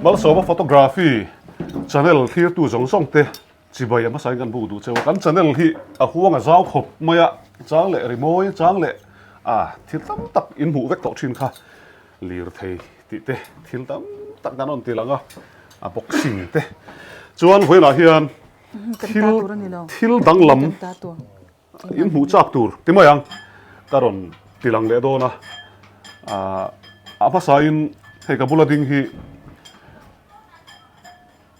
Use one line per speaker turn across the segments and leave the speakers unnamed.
Malsawma Photography channel thlirtu zawng zawng te chibai a hmasain kan buk duh cheu a. Kan channel hi a huang a zau khawp mai a, chang leh rimawi chang leh a thil tam tak in hmuh vek tawh thin kha lirthei tih te thil tam tak kan rawn ti lang a, a boxing te chuan vawiinah hian thil thil danglam In hmuh chak tur ti mai ang ka rawn ti lang leh dawn a, aah a hmasain hei ka bula ding hi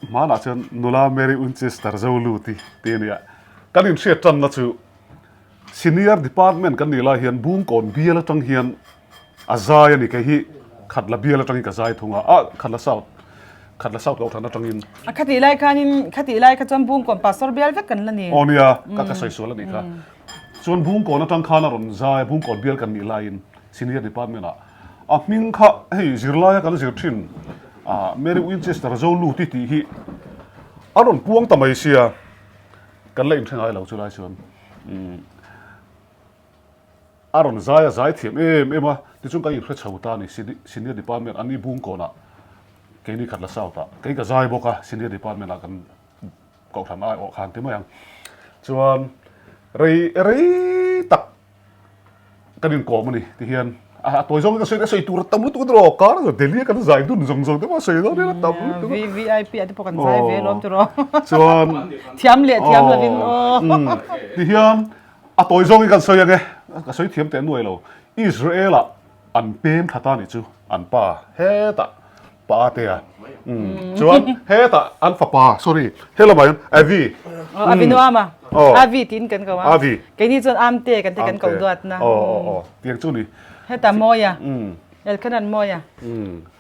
hmanah chuan nula Mary Winchester Zoluti tih a ni a, kan inhriat tanna chu senior department kan nih lai hian Bungkawn bial atang hian A zai a ni, kei hi Khatla bial atangin ka zai thung a, ah Khatla South, Khatla South Kohhran atangin.
A khatih lai khanin, khatih lai kha chuan Bungkawn Pastor bial vek kan la ni.
Aw nia, ka ka sawi sual a nih kha. Chuan Bungkawn atang khan a rawn zai a, Bungkawn bial kan nih laiin Senior Department ah a hming kha hei zirlaia kan zir thin ah Mary Winchester Zoluti tih hi a rawn puang ta mai sia, kan la inhre ngai lo chulai chuan umm. A rawn zai a zai thiam em em a, tichuan kan inhre chho ta a ni, Senior Department an ni Bungkawnah keini Khatla South ah kei ka zai bawk a, Senior Department ah kan kohhran aiawh khan ti mai ang. Chuan rei rei tak kan inkawm a ni tihian a tawi zawng in ka sawi a sawi tur a tam lutuk a ni rawh, kar a Delhi a kan zai dun zawng zawng te pawh a sawi dawn ila tam lutuk a.
VVIP ah te pawh kan zai ve alawm tiraw.
Chuan
thiam leh thiam lovin aw.
Tihian A tawi zawngin kan sawi ang e, ka sawi thiam teh nuai lo. Israel-ah an pem thla ta nih chu an pa hetah pa te a chuan hetah an fapa sorry he lamah hian Avi
Aw Avi nuam a Avi tiin kan ko a
Avi
keini chuan Amte kan ti kan ko duat na
aw aw aw tiang chu ni
hetah Mawia Elkhanan Mawia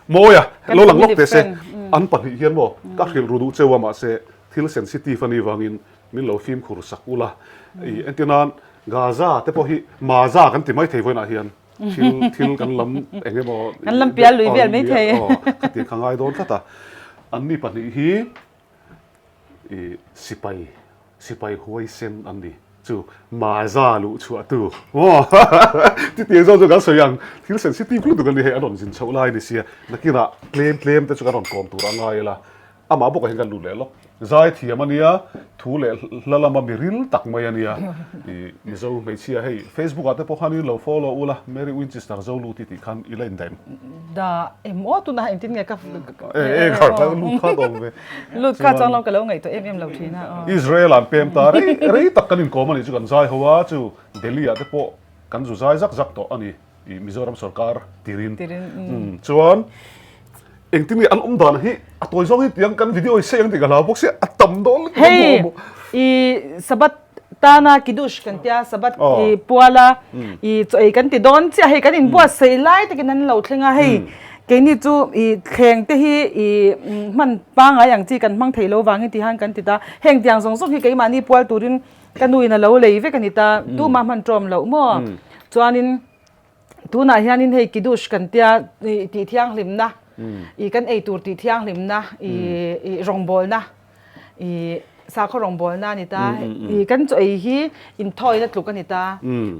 Mawia lo lang lawk teh se an pahnih hian maw ka hrilh ru duh cheu a mahse thil sensitive a nih vangin Min lo fimkhur sak ula. I entir nan Gaza te pawh hi Maza kan ti mai thei vawiinah hian thil thil kan lam eng emaw
Kan lam pial lui vel mai thei.
Aw khatiang kha ngai dawn tlat a. Anni pahnih hi i sipai sipai huaisen an ni chu Maza luh chhuah tu maw chutiang zawng chu kan sawi ang thil sensitive lutuk an ni hei an rawn zin chhoh lai a ni sia nakinah tlem tlem te chu kan rawn kawm tur a ngai ila. Amah bawkah hian kan lut leh lawk. Zai thiam a nia, thu leh hla lama mi ril tak mai a nia. I Mizo hmeichhia hei Facebook ah te pawh khan in lo follow ula, Mary Winchester Zoluti tih khan i la indaih em?
Da em aw tunah engtin nge ka
E e kha kha lut kha dawng ve.
Lut kha chuang lo ka lo ngaihtuah em em lo thin a aw.
Israel an pem ta rei rei tak kan inkawm a nih chu kan zai ho a chu Delhi ah te pawh kan zu zai zak zak tawh a ni. I Mizoram sorkar tirin.
Tirin.
Chuan engtin nge an awm dan hi a tawi zawng hi tiang kan video hi sei ang tih ka hlau bawk sia a tam dawn lutuk
Hei i Sabbath tana kiddush kan tia Sabbath i puala i chaw ei kan ti dawn chiah hei kan inbuatsaih lai takin an lo thleng a hei keini chu i thleng te hi i hman pangai ang chi kan hmang thei lo vangin ti han kan ti ta heng tiang zawng zawng hi keimahni pual turin Ka nuin a lo lei vek a ni ta, tumah hman ṭawm loh maw? Chuanin tunah hianin hei kiddush kan tia tih thianghlimna, i kan ei tur tih thianghlimna, i rawngbawlna, i sakhaw rawngbawlna a ni ta. I kan chaw ei hi inthawina tluk a ni ta.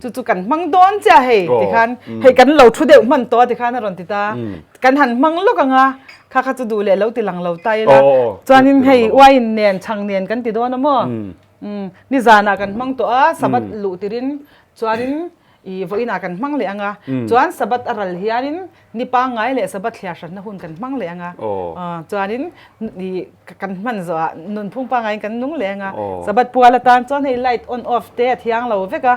Chu chu kan hmang dawn chiah hei tikhan hei kan lo thu deuh hman tawh a tikhan a rawn ti ta. Kan han hmang lawk ang a, kha kha chu duh leh lo ti lang lo ta ila. Chuanin hei wine nen chhang nen kan ti dawn a maw? Umm nizanah kan hmang tawh a, Sabbath luh tirin chuanin i vawiinah kan hmang leh ang a, chuan Sabbath a ral hianin ni pangngai leh Sabbath thliar hranna hun kan hmang leh ang a, chuanin i kan hman zawhah nunphung pangngaiin kan nung leh ang a, Sabbath pual atan chuan hei light on off te a thiang lo vek a,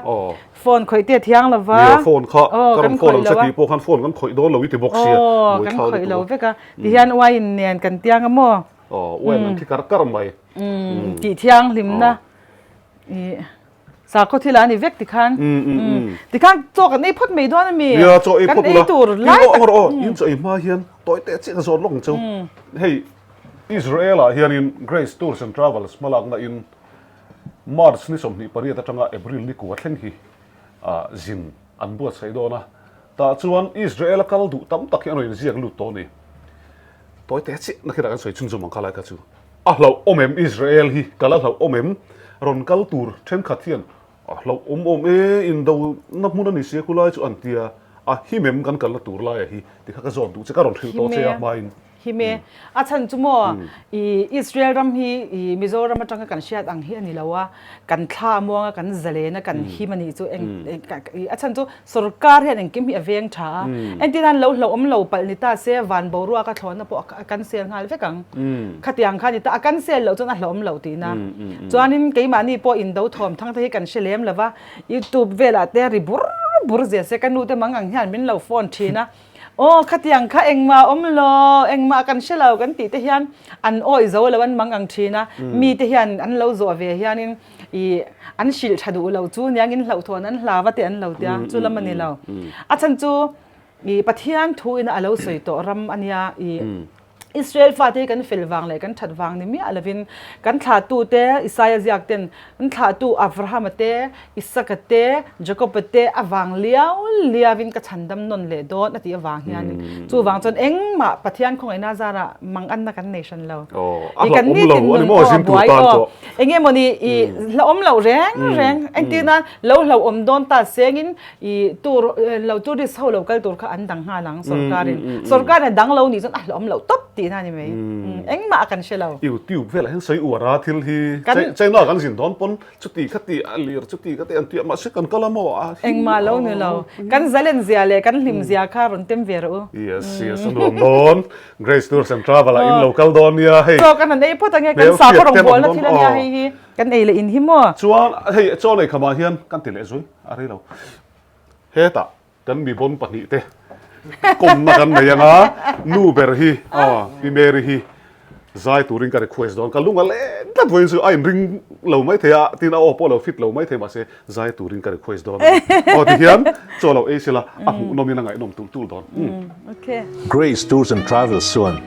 phone khawih te a thiang lo va,
Nia phone kha ka rawn phone ang che tih pawh khan phone kan khawih dawn lo i ti bawk sia,
kan khawih lo vek a, tihian wine nen kan tiang a maw?
Aw, uain an thi kar kar mai.
Tih thianghlimna i sakhaw thil a ni vek tikhan. Tikhan chaw kan ei phawt mai dawn a mi?
Nia, chaw ei phawt ula.
Kan ei tur lai
tak. Aw, in chaw ei hma hian tawi teh chiah ka zawt lawk ang cheu. Hei, Israel-ah hianin Grace Tours and Travels hmalakna in March ni 28 atanga April ni kua thleng hi zin an buatsaih dawn a. Tah chuan Israel-a kal duh tam tak hi an rawn inziak lut tawh a ni. Tawi teh chiah na khilah kan sawi chhunzawm ang kha lai kha chu. A hlauh awm em Israel hi kal a hlauh awm em? Rawn kal tur thenkhat hian a hlauh awm awm e, indo na hmun a ni sia khu lai chu an tia, a him em kan kalna tur laia hi tikha ka zawt duh che ka rawn hrilh tawh che a hmain.
Him e. A chhan chu maw i Israel ram hi i Mizoram atanga kan hriat ang hi a ni lo a, kan thla a muang a, kan zalen a, kan him a nih chu eng a chhan chu sorkar hian engkim hi a veng tha a. Entir nan lo hlauhawm lo palh ni ta se van boruak a thlawhna pawh a cancel nghal vek ang. Khatiang kha a ni ta, a cancel loh chuan a hlauhawm loh tihna. Chuanin keimahni pawh indo thawm thang te hi kan hre lem lo va, YouTube velah te ri bur bur zia se ka nu te mang ang hian min lo phone thin a. Aw, khatiang kha engmah a awm lo, engmah kan hre lo kan tih te hian an awih zo lo an mang ang thin a, mite hian an lo zawh ve hianin ih an hrilh tha duh lo chu niangin hlauhthawn an hlau a te an lo tia, chu lam a ni lo. A chhan chu ih Pathian thu ina a lo sawi tawh ram a nia ih Israel fate hi kan fel vang leh kan that vang ni miah lovin kan thlahtute Isaia ziak ten an thlahtu Abrahama te, Isaka te, Jakoba te avang liau liauin ka chhandam nawn leh dawn a tih avang hianin chuvang chuan engmah Pathian khawngaihna zarah manganna kan nei hran lo.
I kan nitin nun pawh a buai
aw. Enge mawni i hlauhawm loh reng reng entirna lo hlauhawm dawn ta sengin I tur lo tourist ho lo kal tur kha an dang nghal ang sorkarin. Sorkarin a dang lo nih chuan a hlauhawm loh tawp tihna a ni mai. Engmah a kan hre lo.
YouTube velah hian sawi uar a thil hi China kan zin dawn pawn chuti kha ti a lir chuti kha ti an ti a mahse kan kal a maw a
him Engmah lo ni lo. Kan zalen zia leh kan hlim zia kha rawn tem ve rawh u.
Yes yes a nuam dawn. Grace Tours and Travel ah in lo kal dawn nia hei.
Chaw kan han ei phawt ange kan sakhaw rawngbawlna thil a nia hei hi kan ei leh in hi maw.
Chuan hei chaw nei khamah hian kan ti leh zui. A rei lo. Hetah kan mi bawn pahnihte kawmna kan nei anga nu ber hi aw Pi Mary hi zai turin ka request dawn. Ka lung a leng tlat vawiin chu a inring lo mai thei a, tin a aw pawh lo fit lo mai thei mahse zai turin ka request dawn a ni. Aw tihian chaw lo ei sela a hmuhnawmin a ngaihnawm tulh tulh dawn. Umm.
Grace Tours and Travels chuan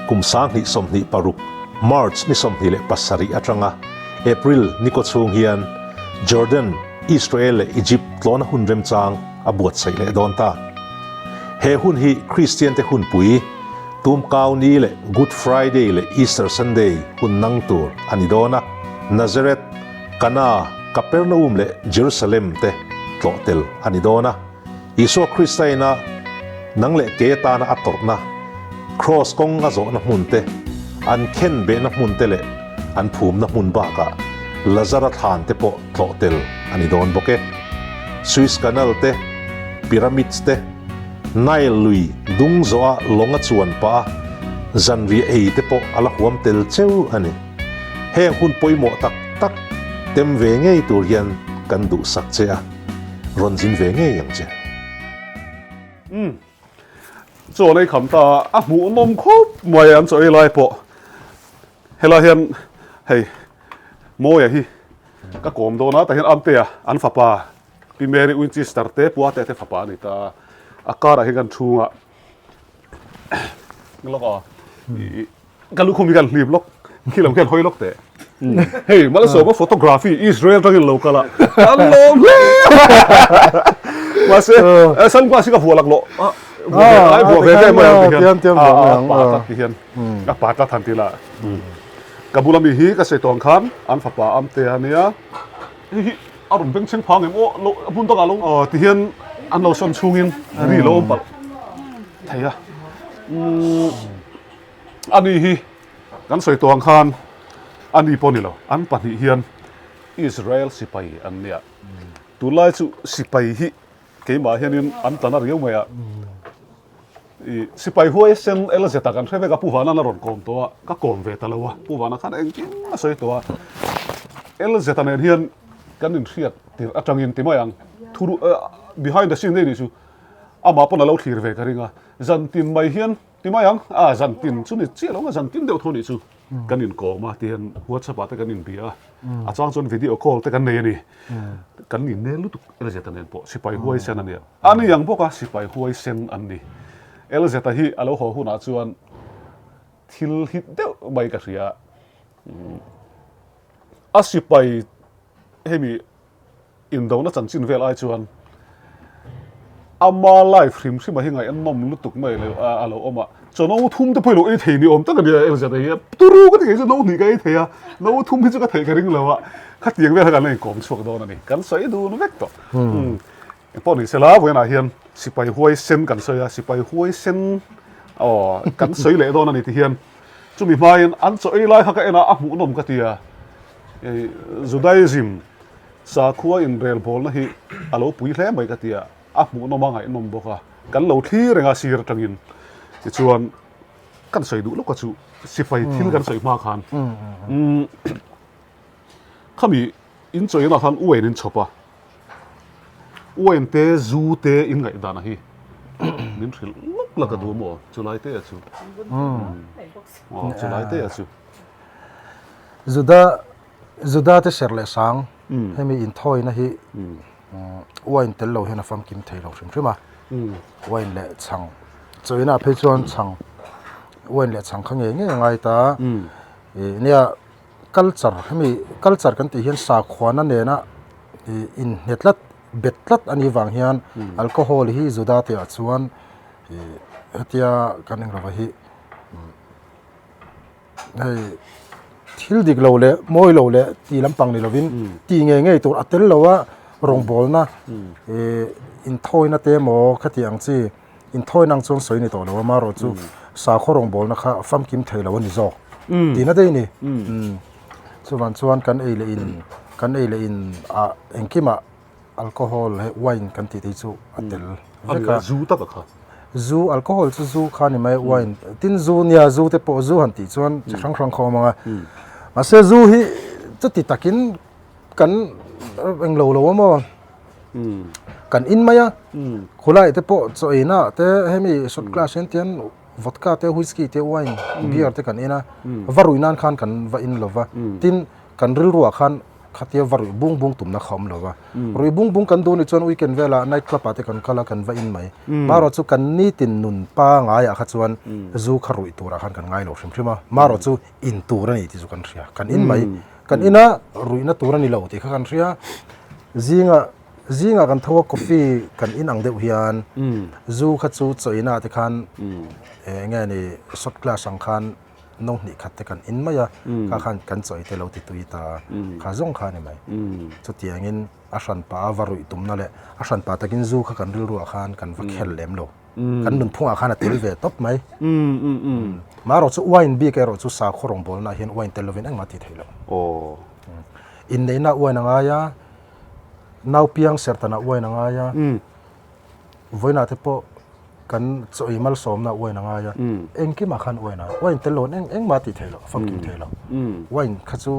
kum 2026 March ni 27 atanga April ni kaw chhung hian Jordan, Israel leh Egypt tlawna hun remchang a buatsaih leh dawn ta. He hun hi Kristiante hunpui, Tumkau Ni leh Good Friday leh Easter Sunday hun nang tur a ni dawn a. Nazareth, Kana, Kapernaum leh Jerusalem te tlawh tel a ni dawn a. Isua Krista ina nang leh kei atana a tawrhna, Kraws kawng a zawhna hmun te, an khen behna hmun te leh an phumna hmun bakah Lazara thlan te pawh tlawh tel a ni dawn bawk e. Suez Canal te, Pyramids te, Nile lui dung zawha lawng a chuan pah a, zanriah ei te pawh a la huam tel cheu a ni. Heng hun pawimawh tak tak tem ve ngei tur hian kan duhsak che a. Rawn zin ve ngei ang che.
Umm. Chaw nei kham ta a hmuhnawm khawp mai an chaw ei lai pawh. Helai hian hei Mawia hi ka kawm dawn a tah hian Amtea an fapa Pi Mary Winchester te Puate te fapa a ni ta a. A karah hian kan chhungah lawk a. Ka lukhum hi kan hlip lawk khi lo khian hawi lawk teh. Hei Malsawma photography Israel tangin lo kal a an lawm hle. Mahse sunglass hi ka vuah laklawh a vuah ve ve mai ang ti hian a pa tlat ti hian a pa tlat han ti la. Ka bula mi hi ka sawi tawng khan an fapa Amte a nia. Hei hi a rawn beng chheng phang em aw lo hmun dangah lo ti hian an lo sawn chhungin ri lo awm palh thei a. Ani hi kan sawi tawh ang khan ani pawh ni lo, an pahnih hian Israel sipai an nia. Tunlai chu sipai hi keimah hianin an tla na riau mai a. I sipai huai sen LZ ah kan hre vek a, Pu Vana'n a rawn kawm tawh a, ka kawm ve ta lo a, Pu Vana khan engkim a sawi tawh a. LZ nen hian kan inhriat tirh atangin ti mai ang, thu behind the scene daih nih chu amah pawn a lo thlir ve ka ring a, zantin mai hian Ti mai ang, a zan tin chu ni chiah lo a zan tin deuh tho nih chu kan inkawm a ti hian WhatsApp ah te kan inbia a, a chang chuan video call te kan nei a ni. Kan innel lutuk LZ-a nen pawh sipai huaisen a nia. A ni ang bawk a sipai huaisen an ni. LZ-a hi a lo haw hunah chuan thil hit deuh mai ka hria a, a sipai hemi Indona chanchin vel ai chuan ama life hrim hrim a hi ngaih a nawm lutuk mai lo a lo awm a, chaw no thum te pawh i lo ei thei ni awm tak a nia LZ a hi turu ka ti ngei chu no hnih ka ei thei a, no thum hi chu ka theih ka ring lo a, khatiang vel kha kan la inkawm chhuak dawn a ni, kan sawi dun vek tawh. Engpawh ni sela vawiinah hian sipai huaisen kan sawi a, sipai huaisen. Aw kan sawi leh dawn a ni ti hian chumi hmain an chaw ei lai kha ka en a, a hmuhnawm ka ti a. Judaism sakhua inrelbawlna hi a lo pui hle mai ka ti a, a hmuhnawm a ngaihnawm bawk a, kan lo thlir reng a sir atangin. Tichuan kan sawi duh lawk a chu sipai thil kan sawi hma khan khami in chaw inah khan uain in chhawp a, uain te zu te in ngaihdan a hi min hrilh lawk la ka duh maw chulai te a chu aw chulai te a chu.
Juda Juda te serh leh sang hemi inthawina hi wine tel lo hian a famkim thei lo hrim hrim a, wine leh chhang chawina ah phei chuan chhang wine leh chhang kha ngei ngei a ngai ta ih nia culture hemi culture kan tih hian sakhuana nena ih inhne tlat bet tlat a nih vang hian alcohol hi Juda te ah chuan ih hetia kan englo hi. Hei thil dik lo leh mawi lo leh ti lampang ni lovin ti ngei ngei tur a tel lo a rawngbawlna ih inthawina te emaw khati ang chi inthawina ang chuan sawi ni tawh lo a amaherawhchu sakhaw rawngbawlna kha famkim thei lo a ni zawk tihna daih a ni chuvang chuan kan ei leh in kan ei leh in ah engkimah. Alcohol hei wine kan tih te hi chu a tel vek a.
Zu tak a kha.
Zu alcohol chu zu kha ni mai wine tin zu nia zu te pawh zu han tih chuan chi hrang hrang kha a awm ang a. Mahse zu hi chuti takin kan englo lo a maw kan in mai a khulai te pawh chaw eina te hemi shot glass hian tian vodka te whisky te wine beer te kan in a va rui nan khan kan va in lo va tin kan rilruah khan Khatia va ruih bung bung tumna kha awm lo va. Ruih bung bung kan duh nih chuan weekend velah night club ah te kan kal a, kan va in mai. Marawh chu kan nitin nun pangaiah kha chuan zu kha ruih turah khan kan ngai lo hrim hrim a. Marawh chu in tur a ni tih chu kan hria. Kan in mai. Kan in a ruihna tur a ni lo tih kha kan hria. Zingah zingah kan tho a coffee kan in ang deuh hian zu kha chu chaw inah te khan eng nge ni shot glass ang khan no hnih khat te kan in mai a, kha khan kan chaw te lo ti tui ta a, kha zawng kha a ni mai. Chutiangin a hranpa a va ruih tumna leh a hranpa takin zu kha kan rilruah khan kan va khel lem lo. Kan nunphungah khan a tel ve tawp mai. Marawh chu wine bik erawh chu sakhaw rawngbawlnaah hian wine tel lovin engmah a ti thei lo. Inneihna wine a ngai a, naupiang serhtanah wine a ngai a, vawiinah te pawh kan chaw ei malsawmna wine a ngai a, engkimah khan wine a, wine tel lo eng engmah a tih theih loh, a famkim theih loh. Wine kha chu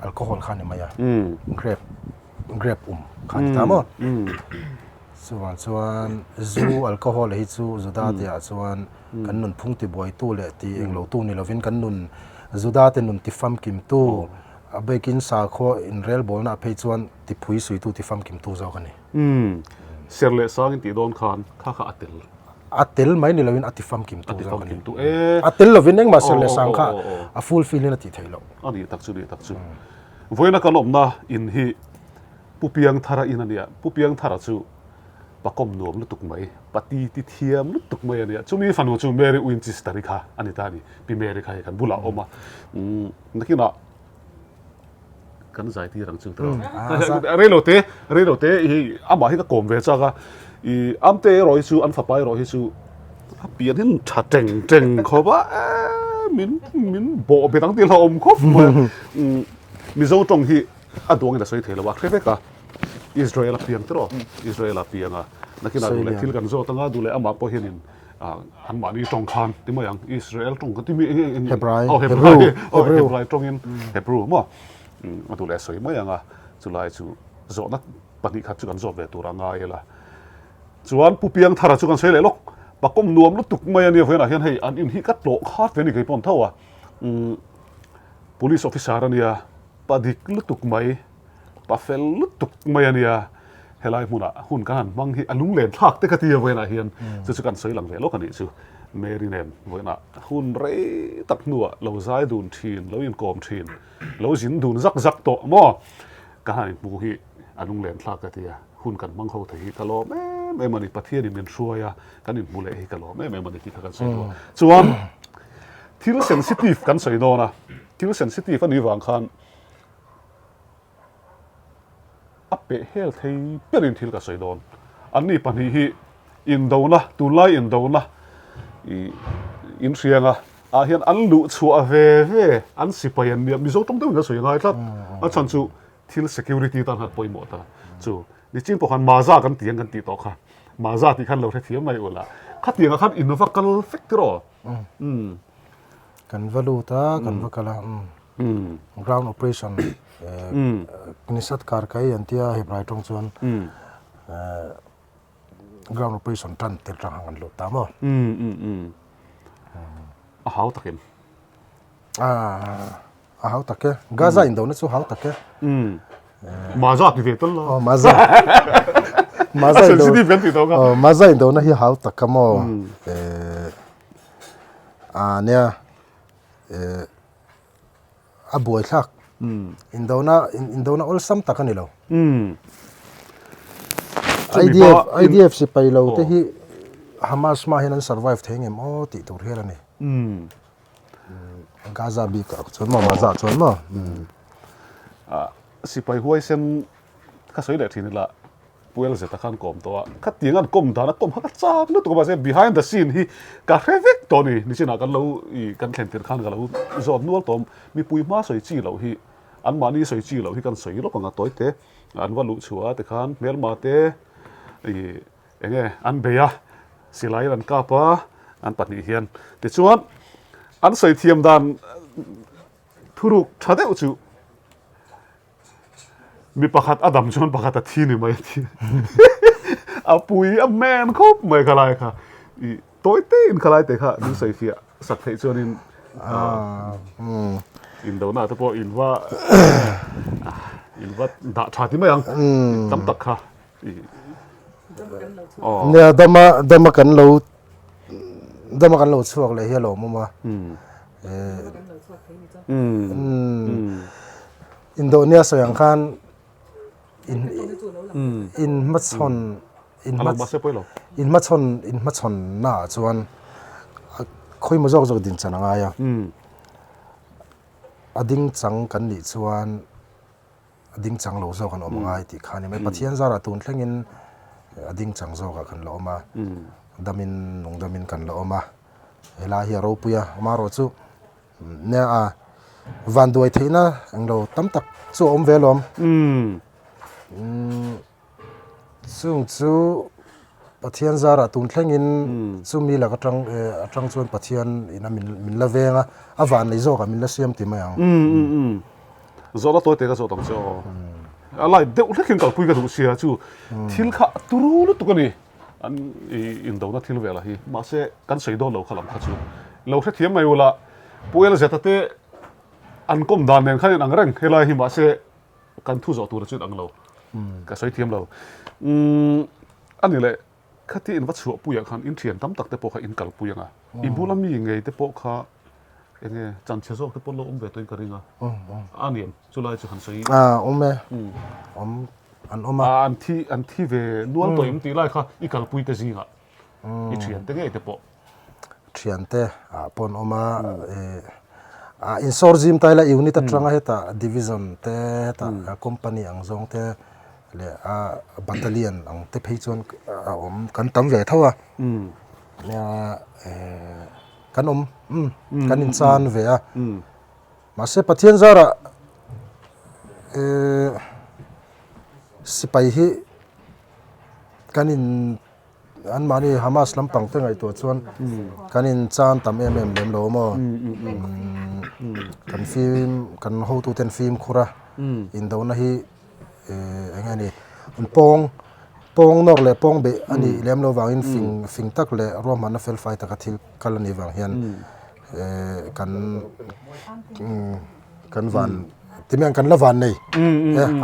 alcohol kha a ni mai a, grape grape um kha a ni ta maw? Chuvang chuan zu alcohol hi chu Juda te ah chuan kan nunphung tibuaitu leh ti englotu ni lovin kan nun Juda te nun tifamkimtu a biakin sakhaw inrelbawlna ah phei chuan tiphui suitu tifamkimtu zawk a ni.
Umm, ser leh sang in tih dawn khan kha kha a tel.
A tel mai ni loin a ti famkim tu
zawk a ni. A ti famkim tu
e. A tel lovin engmah ser leh sang kha a full fill in a tih theih loh.
A nih tak chu nih tak chu. Vawiina kan awmna in hi Pu Piangthara in a nia. Pu Piangthara chu pakawm nuam lutuk mai, pati ti thiam lutuk mai a nia. Chumi fanu chu Mary Winchester-i kha a ni ta a ni. Pi Mary kha hei kan bulah a awm a. Umm, nakinah. kan zai tir ang chu reilo te reilo te hi amah hi ka kawm ve chak a i amte erawh hi chu an fapa erawh hi chu a pian hin tha teng teng khawp a min min bawh bet ang tih hlauhawm khawp mai mizo tawng hi a duangin a sawi thei lo a hre vek a Israel a piang tiraw Israel a piang a nakinah duh leh thil kan zawt anga duh leh amah pawh hianin an mahni tawng khan ti mai ang Israel tawng ka ti mi eng eng
Hebrai
oh Hebrai oh Hebrai tawngin Hebrew maw a duh leh sawi mai ang a chulai chu zawhna pahnih khat chu kan zawt ve tur a ngai ila chuan Pu Piangthara chu kan sawi leh lawk pakawm nuam lutuk mai a nia vawiinah hian hei an in hi ka tlawh khat ve ni kei pawn tho a police officer a nia pa dik lutuk mai Pa fel lutuk mai a nia, helai hmunah hun kan han hmang hi a lunglen thlak te ka ti a vawiinah hian chu chu kan sawi lang ve lawk a nih chu. Mary nen vawiinah hun rei tak hnuah lo zai dun thin, lo inkawm thin, lo zin dun zak zak tawh maw? Ka han inhmu hi a lunglen thlak ka ti a, hun kan hmang ho thei hi ka lawm em em a ni, Pathianin min hruai a, kan inhmu leh hi ka lawm em em a ni tih kha kan sawi duh a. Chuan thil sensitive kan sawi dawn a, thil sensitive a nih vang khan A peh hel thei berin thil ka sawi dawn. Anni pahnih hi indona, tunlai indona ih In hriang a, ah hian an luh chhuah ve ve an sipai an nia, Mizo tawng deuhin a sawi ngai tlat. A chhan chu thil security tan khan pawimawh ta. Chu nichin pawh khan Maza kan ti ang kan tih tawh kha. Maza tih khan lo hrethiam mai ula. Khatiangah khan in va kal fek tiraw? Umm.
Kan va lut a, kan va kal a. Ground operation Knisat Karkai an tia Hebrai tawng chuan ground operation tan tir tang hang an lut ta maw?
A hau takin.
A hau tak e. Gaza indona chu hau tak e.
Maza ti ve tal la.
Oh, Maza. Maza
A sensitive kan ti tawh kha.
Oh, Maza indona hi hau tak a maw? Eh, a nia eh a buai thlak. Indona indona awlsam tak a ni lo. IDF IDF sipai lo te hi Hamas hma hian an survive thei ngem aw tih tur hial a ni. Gaza bik ah chuan maw Gaza chuan maw.
Sipai huaisen kha sawi leh thin ila Pu LZ a khan kawm tawh a, khatiang an kawm dan a kawm kha ka chak lutuk a mahse behind the scene hi ka hre vek tawh a ni. Nichinah kan lo ih kan thlen tir khan ka lo zawt nual tawh a, mipui hma sawi chi loh hi anmahni sawi chi loh hi kan sawi lawk ang a tawi te an va luh chhuah a tikhan hmelma te ih Eng nge an bei a, silaiin an kap a, an pahnih hian. Tichuan, an sawi thiam dan thuruk tha deuh chu mi pakhat a dam chuan pakhat a thi ni mai a ti. A pui a men khawp mai khalai kha. I tawi tein khalai te kha min sawi fiah sak theih chuanin indona te pawh in va in va dah tha ti mai ang tam tak kha.
Nia dama dama kan lo dama kan lo chhuak leh hi a lawmawm a indawh nia sawi ang khan in in hmachhawn in in hmachhawn in hmachhawn naah chuan khawimaw zawk zawk din chan a ngai a a ding chang kan nih chuan. A ding chang lo zawk an awm ngai tih kha a ni mai. Pathian zarah tun thlengin a ding chang zawkah kan la awm a, damin nung damin kan la awm a, helai hi a ropui a, amaherawh chu nia a vanduai theihna englo tam tak chu a awm ve alawm. Chung chu Pathian zarah tun thlengin chumi lak atang atang chuan Pathian ina min la veng a, a van nei zawkah min la siam ti mai ang.
Zawhna tawi te ka zawt ang che aw. A lai deuh hlekin kalpui ka duh sia chu thil kha a turu lutuk a ni. An indona thil velah hi mahse kan sawi dawn lo kha lam kha chu lo hrethiam mai ula Pu Elzeta te an kawm dan nen khan in ang reng helai hi mahse Kan thu zawh tur chu ang lo. Ka sawi thiam lo. Umm a ni leh khati in va chhuah puiah khan in thian tam tak te pawh kha in kal pui ang a. I bula mi ngei te pawh kha eng nge chanchhe zawk te pawh an lo awm ve tawhin ka ring a. A ni em? Chulai chu han sawi.
A awm e. Awm an awm a.
An thi an thi ve nual tawh em tih lai kha i kalpui te zingah i thian te ngei te pawh.
Thiante ah pawh an awm a, eh insawr zim ta ila unit atanga hetah division te hetah company ang zawng te leh a battalion ang te phei chuan a awm kan tam ve tho a, nia eh kan awm umm kan inchan ve a, mahse Pathian zarah eh sipai hi kan in. Anmahni Hamas lampang te ngaihtuah chuan kan in chan tam em em lem lo maw? Kan fim kan hotuten fimkhur a indona hi eng nge ni an pawng pawng nawr leh pawng beih a nih lem lo vangin fing fing tak leh ruahmanna felfai taka thil kal a nih vang hian kan kan van ti mai ang kan la van nei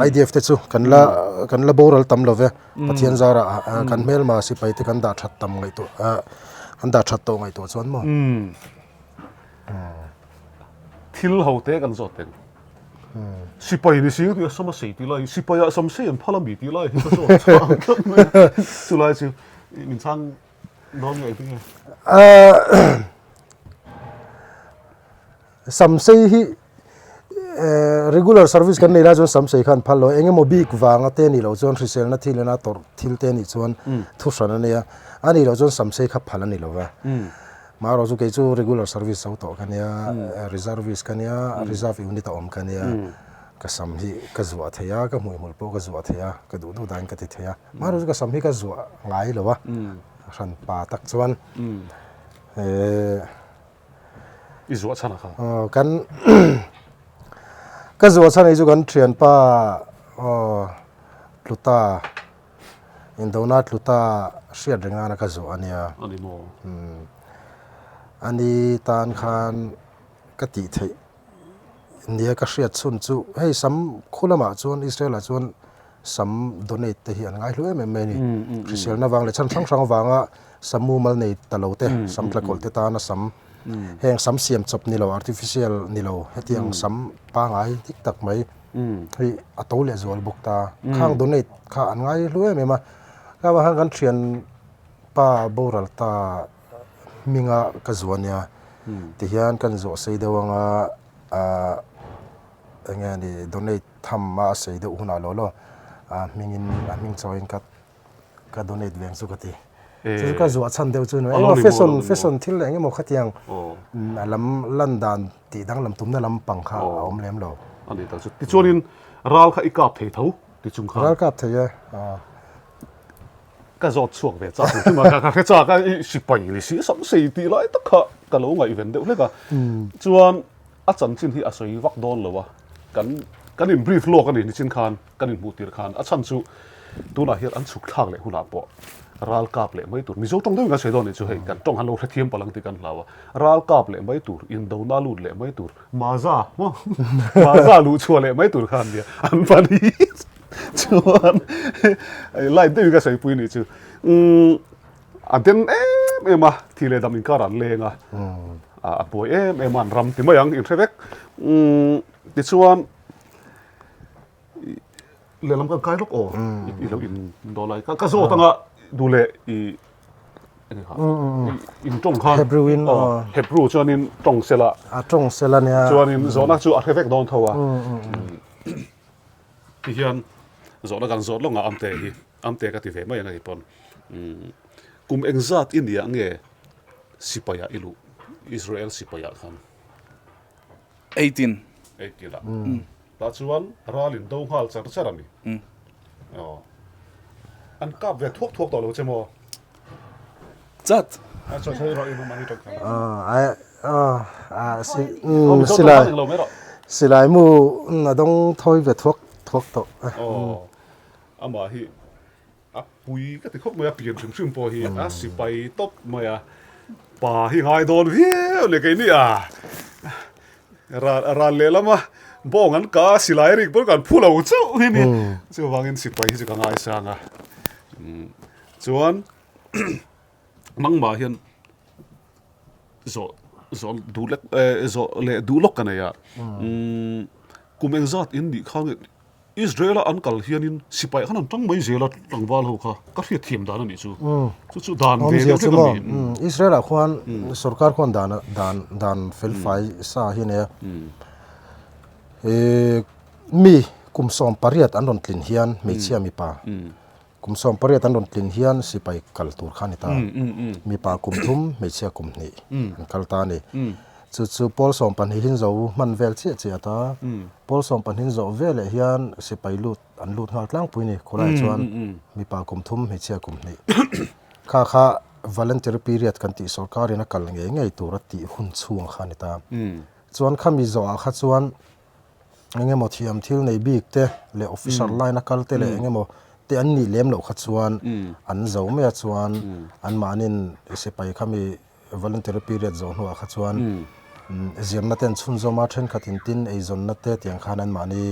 IDF te chu kan la kan la boral tam lo ve. Pathian zarah kan hmelma sipai te kan dah that tam ngaihtuah kan dah that tawh ngaihtuah chuan maw.
Thil ho te kan zawt eng. Sipai ni sing tih a sam a sei tih lai hi sipai ah sam sei an phal a mi tih lai hi ka zawt chang tlat mai a. Chulai chu min chhang dawn nge engtin nge?
Samsei hi regular service kan nei lai chuan samsei khan phal lo eng emaw bik vanga te nih loh chuan hriselna thil ina tawrh thil te nih chuan thu hran a nia a nih loh chuan samsei kha phal a ni lo va. Marawh chu kei chu regular service zo tawh ka nia, reservist ka nia, reserve unit a awm ka nia, ka sam hi ka zuah thei a, ka hmuihmul pawh ka zuah thei a, ka duh duh dahin ka ti thei a. Marawh chu ka sam hi ka zuah ngai lo a, hran pa tak chuan eh
I zuah chhan a kha?
Aw kan ka zuah chhan hi chu kan thianpa aw Tluta Indona Tluta hriat reng nana ka zuah a nia.
A ni maw?
Umm ani tan khan ka tih theih nia ka hriat chhun chu hei sam khu lamah chuan Israel ah chuan sam donate te hi an ngai hlu em em mai a ni. Hriselna vang leh chhan hrang hrang avanga sam mumal nei ta lo te, sam tlakawlh te tana sam, heng sam siam chawp ni lo, artificial ni lo, hetiang sam pangai dik tak mai hi a to leh zual bawk ta. Khang donate kha an ngai hlu em em a, kha vang khan kan thianpa boral ta hminga ka zuah nia tihian kan zawh sei deuh anga ah eng nge ni donate tham a a sei deuh hunah lo law a hmingin a hming chawiin ka ka donate veng chu ka ti chu chu ka zuah chhan deuh chu eng emaw fashion fashion thil eng emaw khatiang a lam lan dan tih danglam tumna lampang kha a awm lem lo.
A ni tak chu tichuanin ral kha i kap thei tho ti chung khan.
Ral kap thei e.
Ka zawt chhuak ve chak hrim a, ka hre chak a, i sipai ni si sam sei tih lai tak kha ka lo ngaihven deuh hlek a. Chuan a chanchin hi a sawi vak dawn lo a, kan kan in brief lawk a ni nichin khan kan inhmuh tir khan a chhan chu tunah hian an chhuk thlak leh hunah pawh ral kap leh mai tur Mizo tawng deuhin kan sawi dawn a nih chu hei kan tawng han lo hrethiam palh ang tih kan hlau a, ral kap leh mai tur, indona lut leh mai tur, maza maw maza luh chhuah leh mai tur kha an nia an pahnih. Chuan light deuhin ka sawipui nih chu umm a den em em a thi leh dam inkar an leng a a buai em em a an ram ti mai ang inhre vek umm tichuan lehlam kan kai lawk aw i lo in daw lai ka zawt anga duh leh i in tawng khan
Hebrew in
Hebrew chuanin tawng sela
a tawng sela nia
chuanin zawhna chu a hre vek dawn tho a. Ti hian zawhna kan zawt lawng a Amte hi, Amte ka ti ve mai ang a ti pawn. Kum engzat i nia nge sipai ah i luh, Israel sipai ah khan?
18.
18 ah. Tah chuan ral in do nghal char char a ni. Aw. An kap ve thuak thuak tawh lo che maw?
Chat.
A chaw chaw rawh in mahni tawng khan.
Aw a si silai silai mu a dawng thawi ve thuak thuak tawh.
Aw amah hi a pui ka ti khawp mai a pian hrim hrim pawh hi a sipai tawp mai a pa hi ngai dawn viau leh keini a ral ral lehlam a bawng an ka silai rik pawn kan phu lo chauh hi ni chuvangin sipai hi chu ka ngaisang a chuan nangmah hian zawh zawh duh lek eh zawh leh duh lawk ka nei a umm kum engzat in nih kha nge Israel a an kal hianin sipai khan an tang mai zel a tlangval ho kha ka hriat thiam dan a nih chu chu chu dan ve deuh hlek a ni
Israel ah khuan sorkar khuan dan dan dan fel fai sa hi a nei a eh mi kum 18 an rawn tlin hian hmeichhia mipa Kum 18 an rawn tlin hian sipai kal tur kha a ni ta. Mipa kum thum, hmeichhia kum hnih an kal ta a ni. Chu chu pawl sawmpahnihin zo hman vel chiah chiah a ta. Pawl sawmpahnihin zawh veleh hian sipai lut an lut nghal tlangpui a ni. Khawlaiah chuan mipa kum thum, hmeichhia kum hnih. Kha kha voluntary period kan tih sorkarin a kal ngei ngei tur a tih hun chhung kha a ni ta. Chuan khami zawhah kha chuan eng emaw thiam thil nei bik te leh officer line a kal te leh eng emaw te an nih lem loh kha chuan an zo mai a chuan an mahnin sipai khami voluntary period zawh hnuah kha chuan zirna te an chhunzawm a thenkhat in tin eizawnna te tiang khan an mahni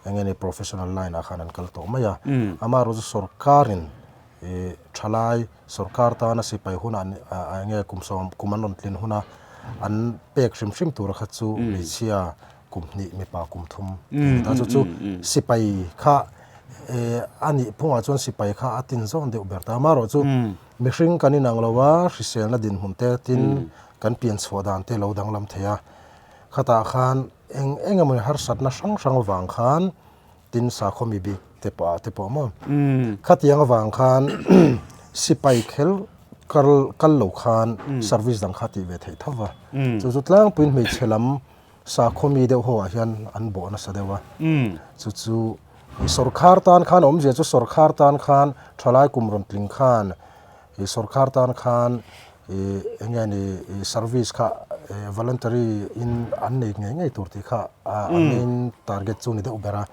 eng nge ni professional line ah khan an kal tawh mai a amaherawhchu sorkarin ih thalai sorkar tana sipai hunah eng nge kum sawm kum an rawn tlin huna an pek hrim hrim tura kha chu hmeichhia kum hnih mipa kum thum tih ta chu chu sipai kha a nih phungah chuan sipai kha a tin zawn deuh ber ta amaherawh chu mihring kan inang lo a hriselna dinhmun te tin kan pian chhuah dan te lo danglam thei a khatah khan eng eng emaw harsatna hrang hrang avang khan tin sakhaw mi bik te pawh ah te pawh maw khatiang avang khan sipai khel. kal kal lo khan service dang kha tih ve theih tho va. Chu chu tlangpuiin hmeichhe lam sakhaw mi deuh ho ah hian an bawh nasa deuh a. Chu chu sorkar tan khan awmzia chu sorkar tan khan thalai kum rawn tling khan ih sorkar tan khan ih eng nge ni ih service kha ih voluntary in an nei ngei ngei tur tih kha a main target chu ni deuh ber a.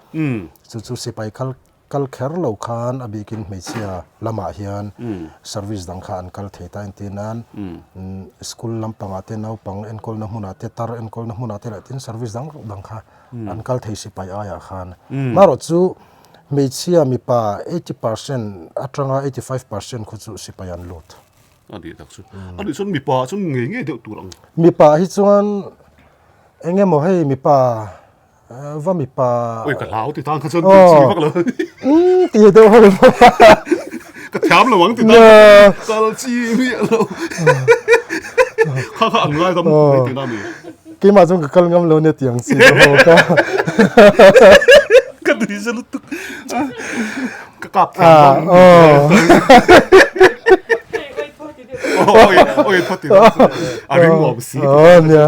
Chu chu sipai kal Kal kher lo khan a bikin hmeichhia lamah hian service dang kha an kal thei ta entir nan school lampangah te naupang enkawlna hmunah te tar enkawlna hmunah te leh tin service dang dang kha an kal thei sipai aiah khan. Marawh chu hmeichhia mipa 80% atanga 85% khu chu sipai an lut.
A nih tak chu. A nih chuan mipa chuan ngei ngei deuh tur ang.
Mipa hi chuan eng emaw hei mipa Va mipa.
Oi ka hlau ti tang kha chuan tih chi vak lo.
Umm ti deuh ho.
Ka thiam lo ang ti tang. Kal chi miah lo. Kha kha an ngai dam mai ti na mi.
Keimah chuan ka kal ngam lo nia tiang chi ka ho ka.
Ka nui za lutuk. Ka kap thiam
lo.
Oi oi thawt ti a ring nuam si.
Aw nia.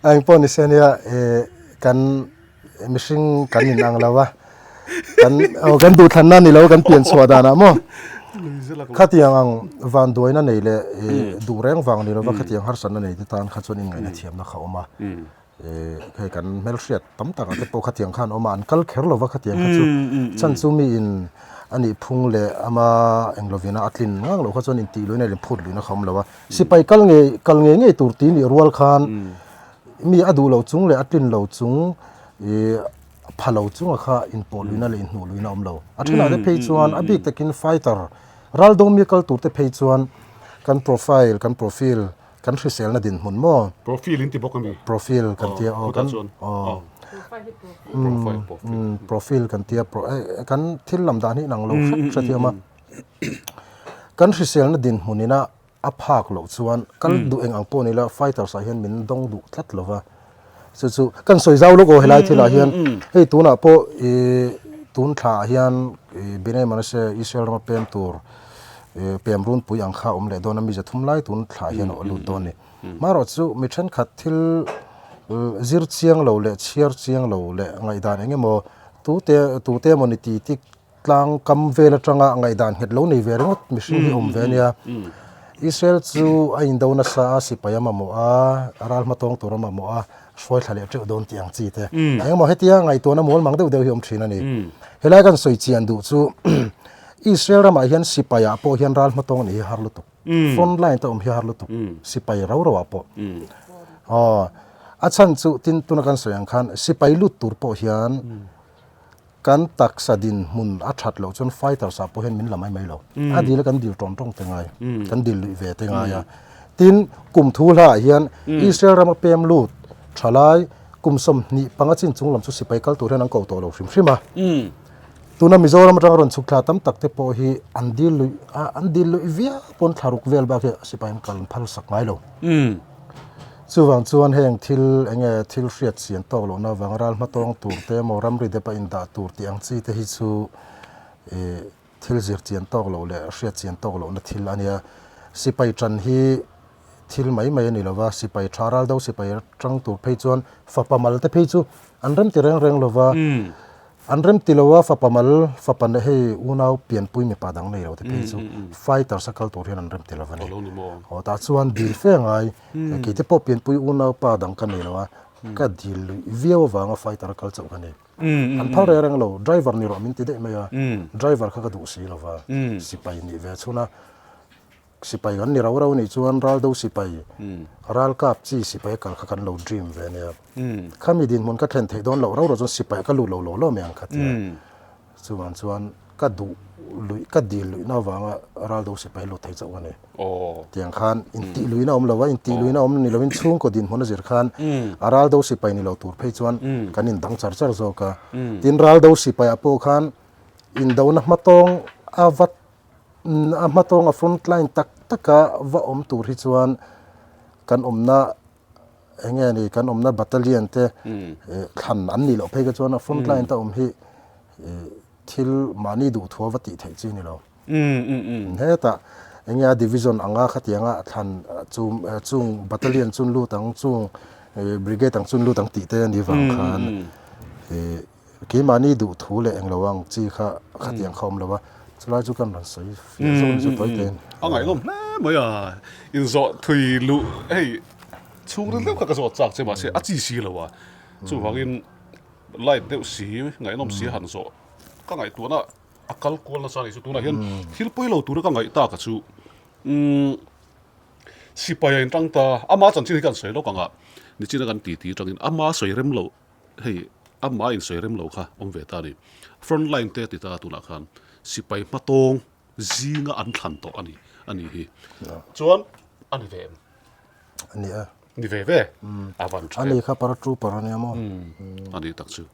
Eng pawh ni se nia kan mihring kan in ang lo a kan aw kan duhthlanna ni lo kan pian chhuah danah maw khatiang ang van duaina nei leh ih duh reng vang ni lova khatiang harsatna nei te tan kha chuan inngaihna thiamna kha a awm a ih hei kan hmelhriat tam takah te pawh khatiang khan a awm a an kal kher lova khatiang kha chu chhan chu mi in a nih phung leh ama eng lovina a tlin ngang loh kha chuan intih luihna leh inphut luihna kha a awm lo a sipai kal ngei kal ngei ngei tur tih nih rual khan Mi a duh lo chung leh a tlin lo chung ih pha lo chunga kha inpawh luihna leh inhnuh luihna a awm lo. A thenah te phei chuan a bik takin fighter ral do mi kal tur te phei chuan kan profile kan profile kan hriselna dinhmun maw?
Profile in ti bawk a mi?
Profile kan tia aw kan aw profile kan tia kan thil lam dan hi inang lo hrep hre thiam a. Kan hriselna dinhmun ina A phak loh chuan kal duh eng ang pawh ni la fighters ah hian min dawng duh tlat lo va, chu chu kan sawi zau lawk aw helai thil ah hian hei tunah pawh ih tun thla ah hian ih Binay Manase Israel rama pem tur ih pem runpui ang kha a awm leh dawn a mi za thum lai tun thla ah hian a lut dawn a ni. Marawh chu mi thenkhat thil zir chiang lo leh chhiar chiang lo leh ngaihdan eng emaw tute tute emaw ni ti tik Tlang kam vel atanga ngaihdan nghet lo nei ve ringawt mihring hi awm ve a nia. Israel chu a indo nasa a, sipai a mamawh a, a ral hmatawng tur a mamawh a, hruai thla leh teuh dawn tih ang chi te. Engemaw hetia ngaihtuahna mual mang deuh deuh hi awm thin a ni. Helai kan sawi chian duh chu Israel ramah hian sipai ah pawh hian ral hmatawng nih hi har lutuk. Front line te awm hi har lutuk sipai rau rau ah pawh. Aw a chhan chu tin tuna kan sawi ang khan sipai lut tur pawh hian Kan taksa dinhmun a that loh chuan fighters ah pawh hian min la mai mai lo. A dil a kan dil tawng tawng te ngai, kan dil luih ve te ngai a. Tin, kum thu hla ah hian Israel rama pem lut thalai kum 25 chin chung lam chu sipai kal tur hian an koh tawh lo hrim hrim a. Tuna Mizoram atanga rawn chhuk thla tam tak te pawh hi an dil luih a, an dil luih viau pawn thla ruk vel bak hi sipai an kal an phal sak ngai lo. Chuvang chuan heng thil eng nge thil hriat chian tawk lohna avanga ral hmatawng tur te emaw ramri dep a indah tur tih ang chi te hi chu ih thil zir chian tawk loh leh hriat chian tawk lohna thil a nia. Sipai tan hi thil mai mai a ni lova, sipai tha ral do sipai tang tur phei chuan fapa mal te phei chu an rem ti reng reng lova. An rem ti lo a, fapa mal, fapa leh hei unau pianpui mipa dang nei lo te phei chu fighters a kal tur hian an rem ti lo a ni. Aw tah chuan dil fe ngai, kei te pawh pianpui unau pa dang ka nei lo a, ka dil luih viau avanga fighter a kal chauh ka ni. An phal reng reng lo, driver ni rawh min ti daih mai a, driver kha ka duh si lo va, sipai nih ve chhun a. Sipai kan ni rau rau nih chuan Raldo sipai, ralkap chi sipai a kal kha kan lo dream ve ania. Khami dinhmun ka thlen theih dawn loh rau rau chuan sipai ka lut lo lo lo mai ang kha tia. Chuvang chuan ka duh luih, ka dil luihna avanga Raldo sipai lut thei chauh ka ni. Tiang khan intih luihna awm lo a, intih luihna awm ni loin chhungkaw dinhmun a zir khan a Raldo sipai ni lo tur phei chuan kan indang char char zawk a. Tin Raldo sipaiah pawh khan indona hmatawng a va A hmatawng a front line tak taka va awm tur hi chuan kan awmna eng nge ni kan awmna battalion te thlan an nih loh phei kha chuan a front line te awm hi thil mahni duhthua va tih theih chi a ni lo. Hetah. Enge a division anga khatianga thlan chu chung battalion chun lut ang chung brigade ang chun lut ang tih te a ni vang khan ih keimahni duh thu leh englo ang chi kha khatiang kha awm lo a, chulai chu kan rawn sawi fiah zawk a ni chu tawi te in.
A ngaihnawm hle mai a, inzawh thui luh hei chhungril deuh kha ka zawt chak che mahse a chi si lo a, chuvangin light deuh si ngaihnawm si han zawh ka ngaihtuahna A kal kual nasa a nih chu tunah hian thil pawi lo tura ka ngaih tak a chu umm sipai a intang ta ama chanchin hi kan sawi lawk ang a nichina kan titi atangin ama sawi rem loh hei ama insawi rem loh kha awm ve ta a ni front line te a ti ta a tunah khan sipai hmatawng zinga an thlan tawh a ni a ni hi chuan a ni ve em.
A ni a.
Ni ve ve. A van tha em.
A ni kha paratrooper a nia maw?
A ni tak chu.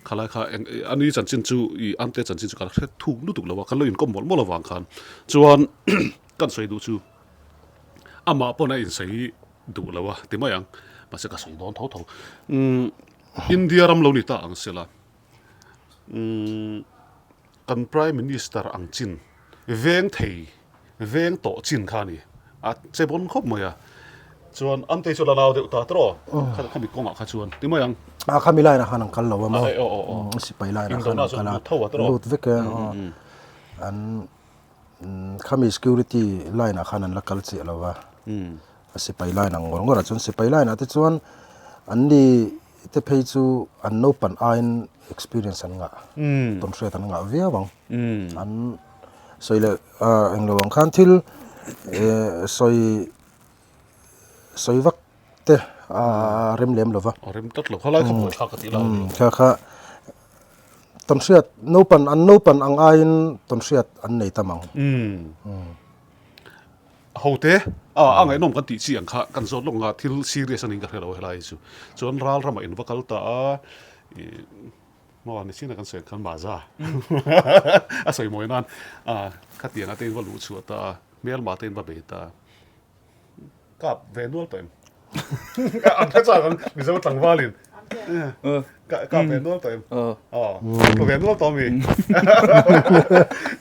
Khalai kha eng a ni chanchin chu i Amte chanchin chu ka la hre thuk lutuk lo a, kan lo inkawm mawlh mawlh avang khan chuan kan sawi duh chu amah pawn a insawi duh lo a ti mai ang, mahse ka sawi dawn tho tho. Umm India ram lo ni ta ang sela umm kan Prime Minister ang chin veng thei Veng tawh chin kha a ni. A che bawn khawp mai a. Chuan Amtei chu a la nau deuh ta tawh aw. Khami kawngah kha chuan ti mai ang.
A khami line ah khan an kal lo a maw. Sipai line ah khan an kal a. Lut vek e. An khami security line ah khan an la kal chiah lo a. A sipai line ang ngawr ngawr ah chuan sipai line ah te chuan an ni te phei chu an naupan aiin experience an ngah. Tawnhriat an ngah viau ang. An Sawi leh englo ang khan thil sawi sawi vak te a rem lem lo va.
A rem tlat lo kha lai kha buai thlak ka tih lai a ni.
Kha kha tawnhriat naupan an naupan ang aiin tawnhriat an nei tam ang.
Hote a ngaihnawm kan tih chi ang kha kan zawt lawk ang a thil serious a niin ka hre lo helai chu. Chuan ral ramah in va kal ta a ih. Maw ni chin a kan sawi khan Maza a sawi mawi nan a khatiang a te in va luh chhuah ta a hmelma te in va bei ta a kap ve nual tawh em an hre chak ang Mizo tlangval in kap ve nual tawh em aw tlu ve nual tawh mi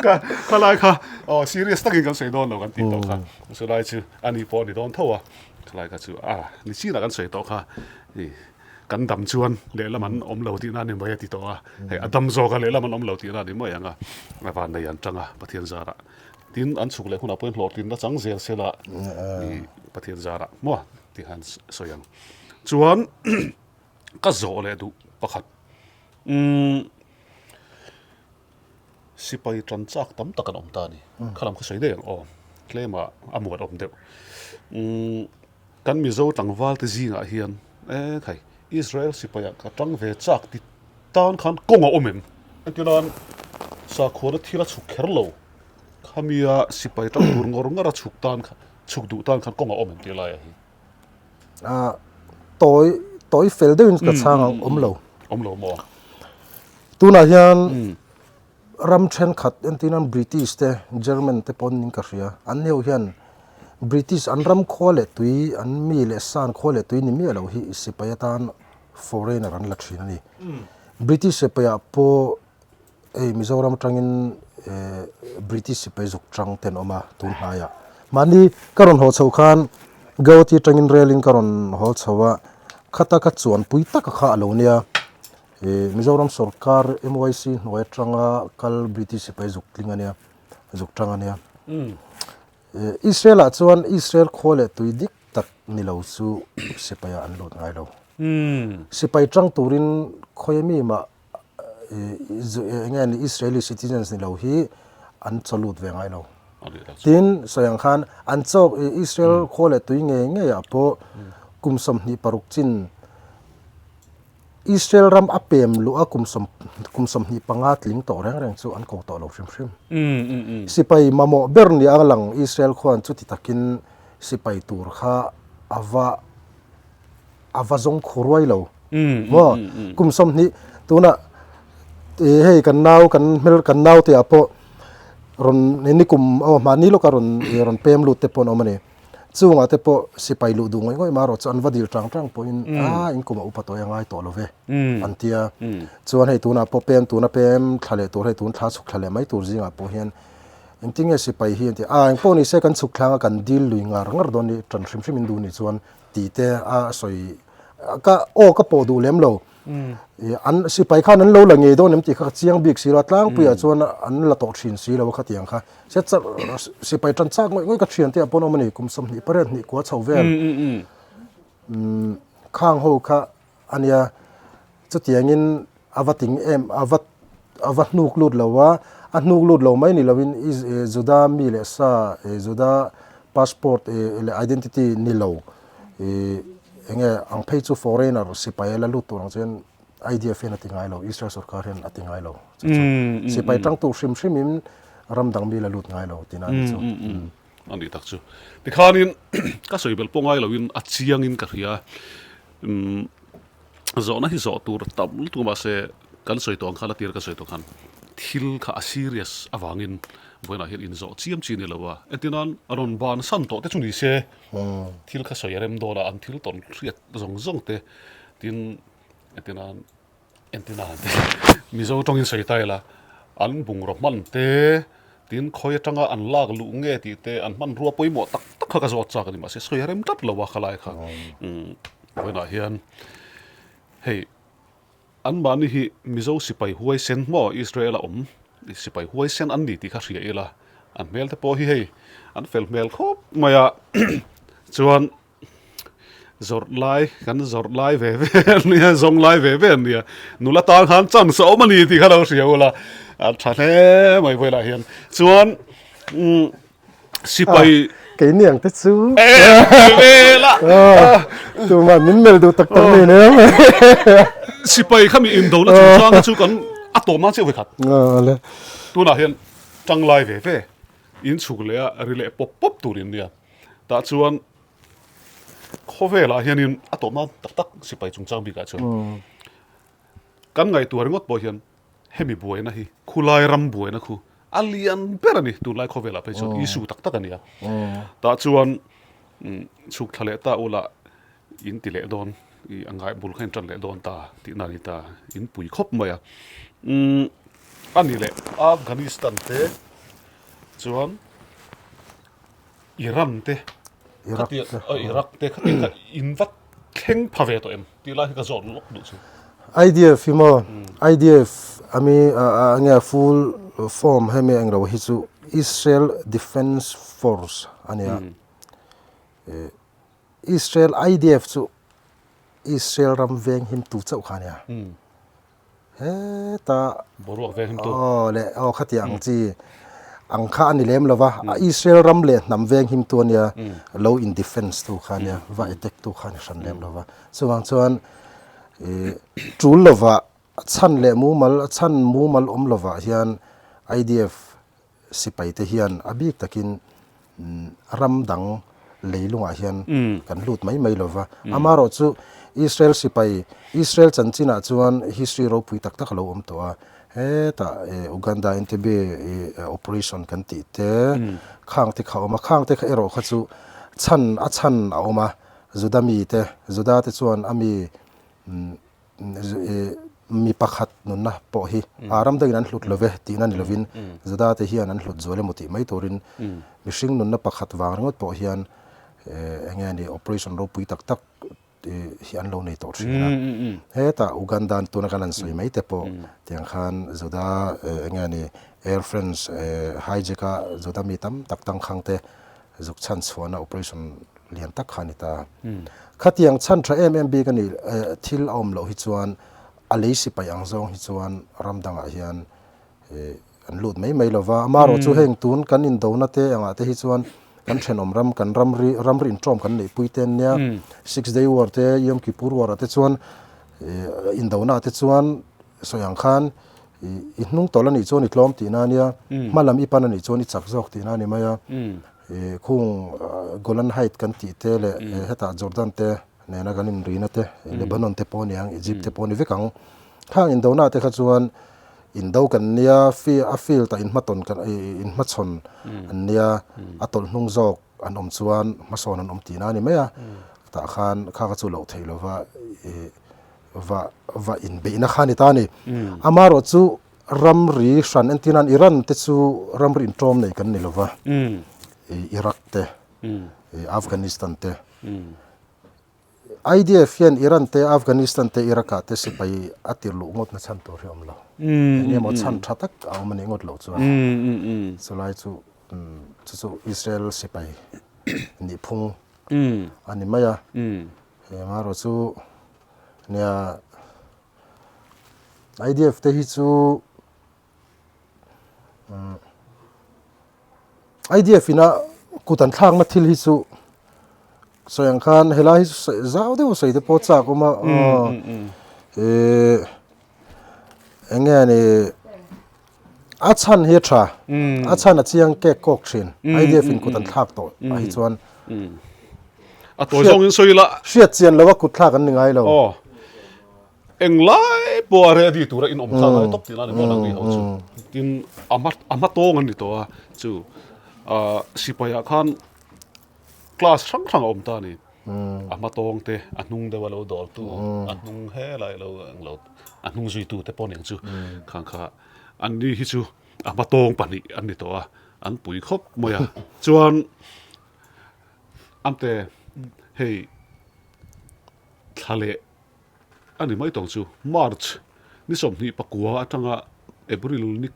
ka khalai kha aw serious takin kan sawi dawn lo kan tih tawh kha chulai chu ani pawh a ni dawn tho a khalai kha chu a ni chin a kan sawi tawh kha Kan dam chuan lehlam an awm lo tihna a ni mai a ti tawh a, hei a dam zawk a lehlam an awm lo tihna a ni mai ang a, a vannei an tang a Pathian zarah. Tin, an chhuk leh hunah pawhin hlawhtlinna chang zel sela i Pathian zarah maw tih kha an sawi ang. Chuan ka zawh leh duh pakhat umm sipai tan chak tam tak an awm ta a ni, khalam kha sawi daih ang aw, tlema a muan awm deuh umm. Kan Mizo tlangval te zingah hian e khai Israel sipai ah ka tang ve chak ti tan khan kawng a awm em? Engtinan sakhuana thil a chhuk kher lo khamia sipai tang tur ngawr ngawr a chhuk tan kha chhuk duh tan khan kawng a awm em tih laiah hi?
Ah tawi tawi fel deuhin ka chhang ang awm lo.
Awm lo maw?
Tunah hian Ram thenkhat entirnan British te, German te pawn in ka hria. An ho hian British an ram khua leh tui, an mi leh san khua leh tui ni miah lo hi sipai atan foreigner an la thin a ni. British sipai ah pawh hei Mizoram atangin British sipai zuk chang te an awm a tun hnaiah. Mahni ka rawn haw chhoh khan Guwahati atangin rail in ka rawn haw chho a, khata ka chuanpui taka kha a lo nia. Mizoram sorkar MYC hnuai atanga kal British sipai zuk tling a nia, zuk tang a nia. Israel ah chuan Israel khua leh tui dik tak ni lo chu sipai ah an lut ngai lo. Sipai tang turin khawi mi mah enge ni Israeli citizens ni lo hi an chaw lut ve ngai lo. Tin, sawi ang khan an chawk Israel khua leh tui ngei ngei ah pawh kum 26 chin Israel ram a pem luh a kum sawm kum 25 tling tawh reng reng chu an ko tawh lo hrim hrim. Sipai mamawh ber ni a lang Israel khuan chuti takin sipai tur kha a va a va zawng khu ruai lo maw kum 20 tunah hei kan nau kan hmel kan nau te ah pawh rawn nikum aw mahni lawka rawn rawn pem lut te pawh an awm a ni. Chungah te pawh sipai luh duh ngawih ngawih marawh chu an va dil tang tang pawhin a in kum a upa tawh e a ngai tawh lo ve an ti a. Chuan hei tunah pawh pem tuna pem thla leh tur hei tun thla chhuk thla leh mai tur zingah pawh hian Engtin nge sipai hi an ti a, engpawh ni se kan chhuk thlanga kan dil lui ngar ngar dawn ni, tan hrim hrim in duh nih chuan tih te a sawi ka aw ka pawh duh lem lo. An sipai khan an lo la ngei dawn em tih kha ka chiang bik si lo a, tlangpuiah chuan an la tawh thin si lo a khatiang kha. Se sipai tan chak ngawih ngawih ka thian te ah pawn awm a ni, kum 28 hnih kua chho vel khang ho kha a nia. Chutiangin a va ting em, a va a va hnuk lut lo a, a hnuk lut lo mai ni loin Juda mi leh sa, Juda passport leh identity ni lo eng nge ang phei chu foreigner sipai a la lut tur ang chuan IDF hian a ti ngai lo, Israel sorkar hian a ti ngai lo. Chu chu sipai tang tur hrim hrimin ram dang mi la lut ngai lo tihna a ni chu.
A nih tak chu. Tikhanin ka sawi belh pawh ngai loin a chiangin ka hria. Zawhna hi zawh tur tam lutuk mahse kan sawi tawh ang khan a tir ka sawi tawh khan thil kha a serious avangin vawiinah hian inzawh chiam chi a ni lo a, entir nan rawn bansan tawh te chu ni se thil kha sawi a rem dawn a, an thil tawn hriat zawng zawng te tin entir nan entir nan te Mizo tawngin sawi ta ila an bungraw hman te tin khawi atanga an lak luh nge tih te an hmanrua pawimawh tak tak kha ka zawt chak a ni mahse sawi a rem tlat lo a khalai kha vawiinah hian hei anmahni hi Mizo sipai huaisen maw Israel a awm sipai huaisen an ni tih kha hria ila an hmel te pawh hi hei an fel hmel khawp mai a chuan Zawrh lai, kan zawrh lai ve ve a nia, zawng lai ve ve a nia. Nula tan khan chance a awm a ni tih kha lo hria ula, a tha hle mai vawilah hian. Chuan sipai.
Keini ang te chu.
E vela.
Tumah min melh duh tak tak mai nia.
Sipai kha mi indona chungchang chu kan a tawm nan chiah vawikhat. Tunah hian tanglai ve ve inchhuk leh a ri leh pawp pawp tur in nia. Tah chuan khawvelah hianin a tawh nan tak tak sipai chungchang bikah chuan kan ngaihtuah ringawt pawh hian hemi buaina hi khulai ram buaina khu a lian ber a ni tunlai khawvelah phei chuan issue tak tak a ni a. Tah chuan chhuk thla leh ta ula in ti leh dawn i a ngai bul kha in tan leh dawn ta tihna a ni ta in pui khawp mai a. A ni leh Afghanistan te chuan Iran te
Iraq te
Iraq te khatiang kha in va thleng pha ve tawh em tih lai hi ka zawt lawk duh chu.
IDF hi maw IDF ami a nge full form hemi englo hi chu Israel Defence Force a nia. Israel IDF chu Israel ram veng him tu chauh kha a nia. Heta
boruak veng him tu
aw le aw khati ang chi ang kha ani lem lova a Israel ram leh hnam veng him tu ania lo in defense tu kha ania va attack tu kha ani hran lem lova chuvang chuan ih tul lova chhan leh mumal chhan mumal awm lova hian IDF Sipai te hian a bik takin ram dang leilungah hian kan lut mai mai lo va. Amaherawh chu Israel sipai, Israel chanchinah chuan history ropui tak tak a lo awm tawh a. Hetah Uganda Entebbe operation kan tih te khang te kha a awm a. Khang te kha erawh kha chu chhan a chhan a awm a. Juda mite, Juda te chuan a mi Mi pakhat nunna pawh hi a ram dangin an hlut lo ve tihna ni lovin Juda te hian an hlut zual emaw tih mai turin mihring nunna pakhat vang ringawt pawh hian eng nge ni operation ropui tak tak hi an lo nei tawh thin a. Hetah Uganda tuna kan han sawi mai te pawh tiang khan Juda eng nge ni Air France hijack a Juda mi tam tak tangkhang te zuk chhan chhuahna operation lian tak kha a ni ta. Khatiang chhan tha em em bik a ni, thil a awm loh hi chuan a lei sipai ang zawng hi chuan ram dangah hian an lut mai mai lo va. Amaherawh chu heng tun kan indona te angah te hi chuan kan thenawm ram, kan ramri, ramri inṭawm kan neihpui te an nia. Six Day War te, Yom Kippur War ah te chuan indona ah te chuan sawi ang khan i hnung tawlh a nih chuan i tlawm tihna a nia, hma lam i pan a nih chuan i chak zawk tihna a ni mai a. Khung Golan Height kan tih te leh hetah Jordan te nena kan inrina te, Lebanon te pawh a ni ang, Egypt te pawh a ni vek ang. Khang indona te kha chuan indo kan nia, a field ah inhmatawn kan inhmachhawn an nia, a tawlh hnung zawk an awm chuan hmasawn an awm tihna a ni mai a. Tah khan kha kha chu loh theih lova va va inbeihna kha a ni ta a ni. Amaherawhchu. Ramri hran entir nan Iran te chu ramri inṭawm nei kan ni lo va, Iraq te, Afghanistan te. IDF hian Iran te, Afghanistan te, Iraq ah te sipai a tir luh ngawtna chhan tur hi a awm lo. Eng emaw chhan tha tak a awm a nih ngawt loh chuan chulai chu chu chu Israel sipai nihphung a ni mai a. Heng chu nia IDF te hi chu IDF ina kut an thlakna thil hi chu sawi ang khan helai hi zau deuh a sawi te pawh chak awm a eh eng nge ni a chhan hi a tha a chhan a chiang kek kawk thin IDF in kut an thlak tawh ah hi chuan
a tawi zawng in sawi la
hriat chian lo a kut thlak an ni ngai lo
aw Englai pawh a ready tura in awm thlak lai tawp tih na ni maw nang ni ho chu. Tin a hma a hma tawng an ni tawh a chu ah sipai ah khan class hrang hrang a awm ta a ni. A hma tawng te a hnung deuh a lo dawr tu a hnung helai lo englo a hnung zui tu te pawh nen chu khang kha an ni hi chu a hma tawng pahnih an ni tawh a an pui khawp mai a. Chuan amte hei thla leh A ni mai tawng chu March ni 24 atanga April ni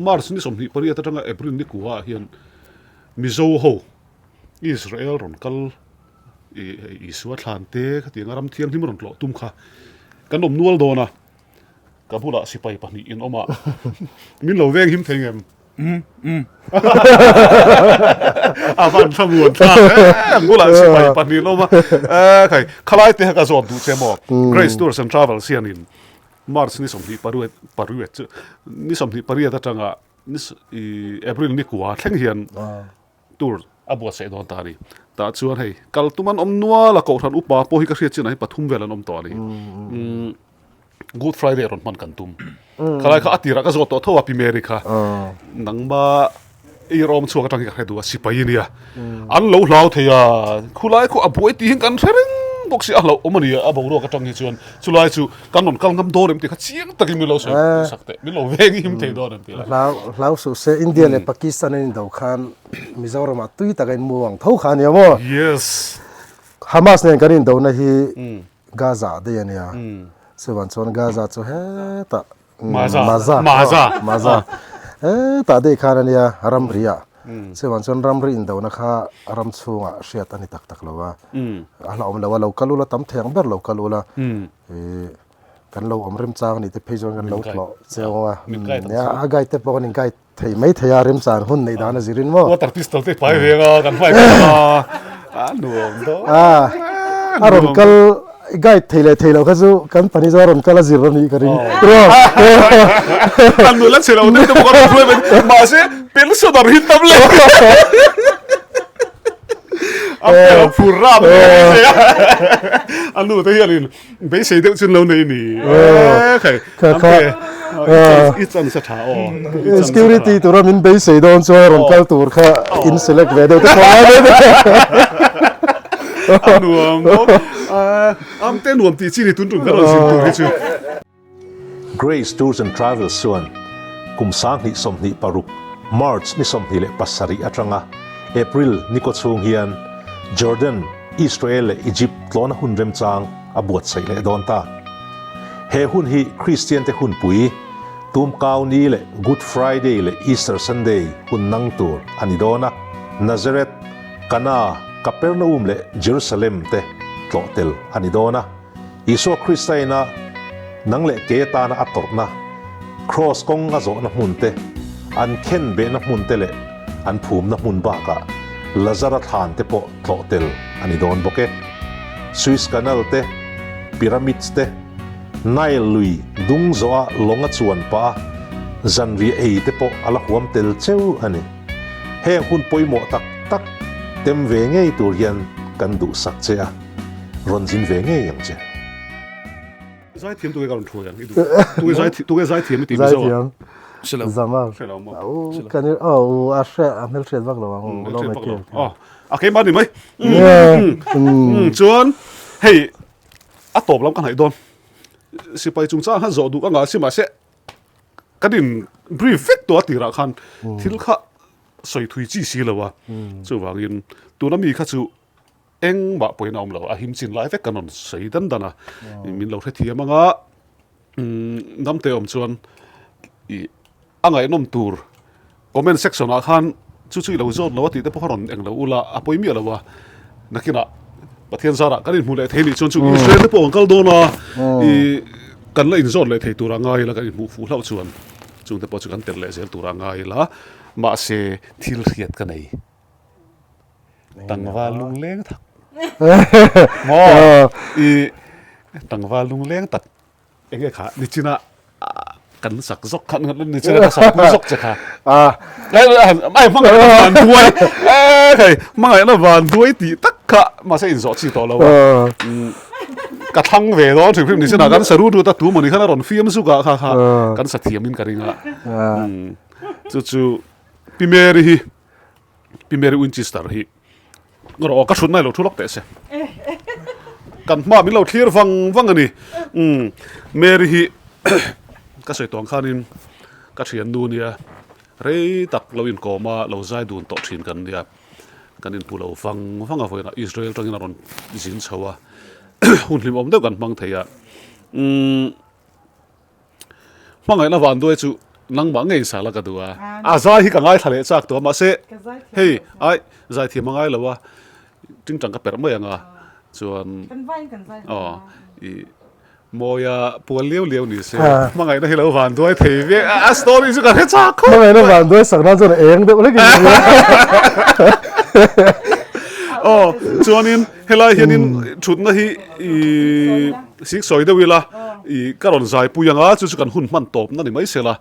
March ni 28 atanga April ni kua ah hian Mizo ho Israel rawn kal ih Isua thlan te khatianga ram thianghlim rawn tlawh tum kha kan awm nual dawn a. Ka bulah sipai pahnih in awm a, min lo veng him thei ngem? Umm umm. A van thla muan thlak em bulah sipai pahnih in awm a. Eh khai, khalai te ka zawt duh che maw? Grace Tours and Travels hianin March ni 28 pariat chu ni 28 atanga ni April ni kua thleng hian Tur a buatsaih dawn ta a ni. Tah chuan hei kal tum an awm nual a, Kohhran upa pawh hi ka hriat chinah hi pathum vel an awm tawh a ni. Good Friday rawn hman kan tum. Khalai kha a tirah ka zawt tawh tho a Pi Mary kha. Nangma i rawm chhuak atang hi ka hre duh a, sipai ania. An lo hlau thei a, khulai khu a buai tih hi kan hre reng bawk si a hlauh awm a ni a boruak atang hi chuan chulai chu kan rawn kal ngam dawn em tih kha chiang takin min lo sawi sak teh, min lo veng him thei dawn em tih lai.
Hlau hlau suh se India leh Pakistan an indo khan Mizoramah tui taka in mu ang tho kha a nia maw?
Yes.
Hamas nen kan indona hi Gaza daih a nia. Chuvan chuan Gaza chu hetah
Maza.
Maza.
Maza.
Maza. Hetah daih khan a nia ramri ah. Chuvan chuan ramri indona kha ram chhungah hriat a ni tak tak lo a. A hlauhawm lo a, lo kal ula tam thei ang ber lo kal ula. Kan lo awm remchang a ni te phei chuan kan lo tlawh cheu a. Nia a guide te pawh kan in guide thei mai thei a remchang hun neih dan a zirin maw.
Water pistol te pai ve anga kan hmai kha a nuam dawn.
A rawn kal guide thei leh thei lo kha chu kan pahnih chuan a rawn kal a zir a nih ka ring.
Kan nula chhe lo deuh te pawh kan rawn hruai mai mahse pensioner hi tam leh. A pel a phur rap a nu te hianin beisei deuh chu lo nei ni khai i chan sa tha aw
security tura min beisei dawn chuan rawn kal tur kha in select ve deuh te pawh
a nuam am te nuam tih chi ni tun tum ka rawn zin tur hi chu.
Grace Tours and Travels chuan kum 2026 March ni 27 atanga April ni kaw chhung hian Jordan, Israel leh Egypt tlawna hun remchang a buatsaih leh dawn ta. He hun hi Kristiante hunpui, Tumkau Ni leh Good Friday leh Easter Sunday hun nang tur a ni dawn a, Nazareth, Kana, Kapernaum leh Jerusalem te tlawh tel a ni dawn a. Isua Krista ina nang leh kei atana a tawrhna, Kraws kawng a zawhna hmun te, an khen behna hmun te leh an phumna hmun bakah Lazara thlan te pawh tlawh tel a ni dawn bawk e. Suez Canal te, Pyramids te, Nile lui dung zawha lawng a chuan pah a zanriah ei te pawh a la huam tel cheu a ni. Heng hun pawimawh tak tak tem ve ngei tur hian kan duhsak che a. Rawn zin ve ngei ang che.
Zaithiam tunge ka rawn thuai ang i duh. Tunge zai tunge zaithiam i tih mizo a.
Zaithiam.
Hrelo.
Zama.
Hrelo maw.
Au kan i au a hre a hmel hriat vak lo ang u lo mai kel.
Aw a keimah ni mai. Chuan hei a tawp lam ka hnaih dawn. Sipai chungchang khan zawh duh ka ngah si mahse. Kan in brief vek tawh a tirah khan thil kha sawi thui chi si lo a, chuvangin tuna mi kha chu engmah pawhin a awm lo, a him chin lai vek kan rawn sawi dan dan a, min lo hrethiam anga damte awm chuan ih a ngaihnawm tur Comment section ah khan chu chu i lo zawt lo a tih te pawh kha rawn eng lo ula a pawi miah lo a, nakinah Pathian zarah kan inhmu leh thei nih chuan chu Israel te pawh kan kal dawn a, i kan la inzawt leh thei turah ngai ila kan inhmuh fuh hlauh chuan chung te pawh chu kan telh leh zel turah ngai ila mahse thil hriat ka nei tlangval lungleng tak maw i tlangval lungleng tak Enge kha nichina kan sak zawk kha nichina ka sak pui zawk che kha. Ai hmangaihna van duai hei hmangaihna van duai tih tak kha mahse inzawh chi tawh lo a. Ka thlang ve dawn hrim hrim nichina kan sa rut rut a tu mawni khan a rawn fiam zuk a kha kha kan sa thiam in ka ring a. Chu chu Pi Mary hi Pi Mary Winchester hi Rawh aw ka hrut nai lo thu lawk teh se. Kan hma min lo thlir vang vang a ni. Umm Mary hi ka sawi tawng khanin ka thian nu nia rei tak lo inkawm a lo zai dun tawh thin kan nia. Kan inhmu lo vang vang a vawiinah Israel tangin a rawn zin chho a hun hlimawm deuh kan hmang thei a. Umm. Hmangaihna vanduai chu nangmah ngei sala ka duh a, a zai hi ka ngaithla leh chak tawh a mahse hei ai zaithiam a ngai lo a tingtang ka perh mai ang a chuan aw i mawia pual liau liau ni se hmangaihna hi lo vanduai thei ve a story chu ka hre chak khawp
hmangaihna vanduai sak nan chuan eng deuh hlek in
aw chuanin helai hianin thutna hi i Sik sawi deuh ila ih ka rawn zai pui anga chu chu kan hun hman tawpna ni mai sela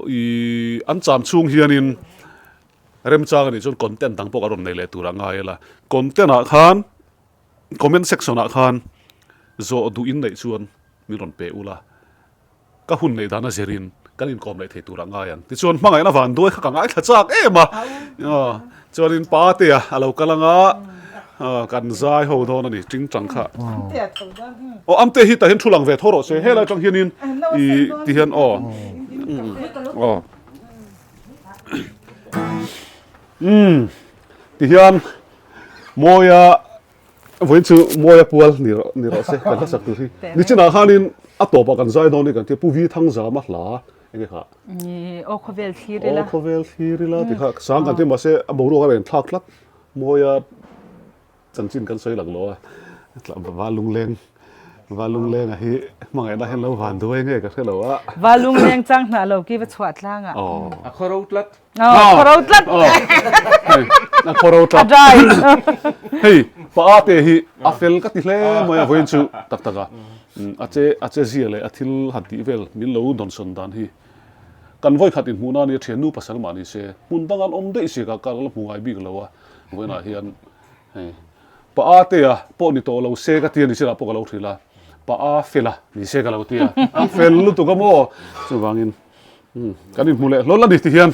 ih an cham chhung hianin remchang anih chuan content dang pawh ka rawn nei leh tur a ngai ila content ah khan comment section ah khan zawh duh in neih chuan min rawn pe ula. Ka hun neih dan a zirin kan inkawm leh thei turah ngai ang. Tichuan hmangaihna van duai kha ka ngaithla chak em a. Chuanin Patea a lo kal anga kan zai ho dawn a ni tingtang kha. Aw Amte hi tah hian thu lang ve tho rawh se helai atang hianin i ti hian aw. Aw. Umm ti hian Mawia Vawiin chu Mawia pual ni rawh ni rawh se kan hla sak tur hi. Nichinah khanin a tawpah kan zai dawn hi kan tia Pu Vi Thangzama hla enge kha.
Aw khawvel thlir ila.
Aw khawvel thlir ila ti kha sang kan tia mahse a boruak a rawn thlak tlat. Mawia chanchin kan sawi lang lo a Val lungleng Val lunglenga hi hmangaihna hian lo van duai nge ka hre lo a.
Val lungleng chang hnah lo ki va chhuah tlang ah.
A khawro tlat.
Khawro tlat.
A khawro tlat.
A dry.
Hei pa a te hi a fel ka ti hle mai a vawiin chu tak tak a. A che a che zia leh a thil han tih vel min lo dawnsawn dan hi kan vawi khat inhmuh na nia thiannu pasal mah ni se hmun dang an awm daih si ka ka la hmu ngai bik lo a vawiinah hian hei pa a te a pawh ni tawh lo se ka ti a ni chinah pawh ka lo hrilh a pa a fel a ni se ka lo ti a a fel lutuk a maw chuvangin Kan inhmu leh hlawl a ni ti hian.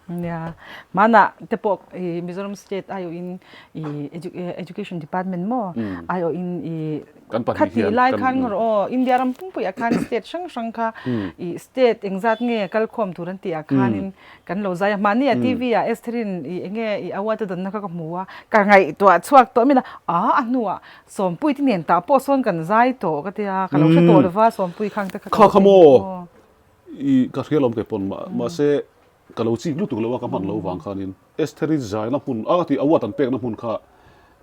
Nia, hmanah te pawh i Mizoram state aiawhin i education department maw aiawhin i khatih lai khan ngawr aw India ram pumpuiah khan state hrang hrang kha i state engzat nge kal khawm tur an tih ah khanin kan lo zai a. Hmahni ah TV ah Estherin i enge i award a dawnna kha ka hmu a, ka ngaihtuah chhuak tawh min a, a hnuah Sawmpui te nen tah pawh sawn kan zai tawh ka tia, ka lo hre tawh lova Sawmpui khang te kha
ka lo kha maw. I ka hria lawm kei pawn mahse ka lo chik lutuk lo a ka hman lo vang khanin Estheri zaina hmun a ka tih award an pekna hmun kha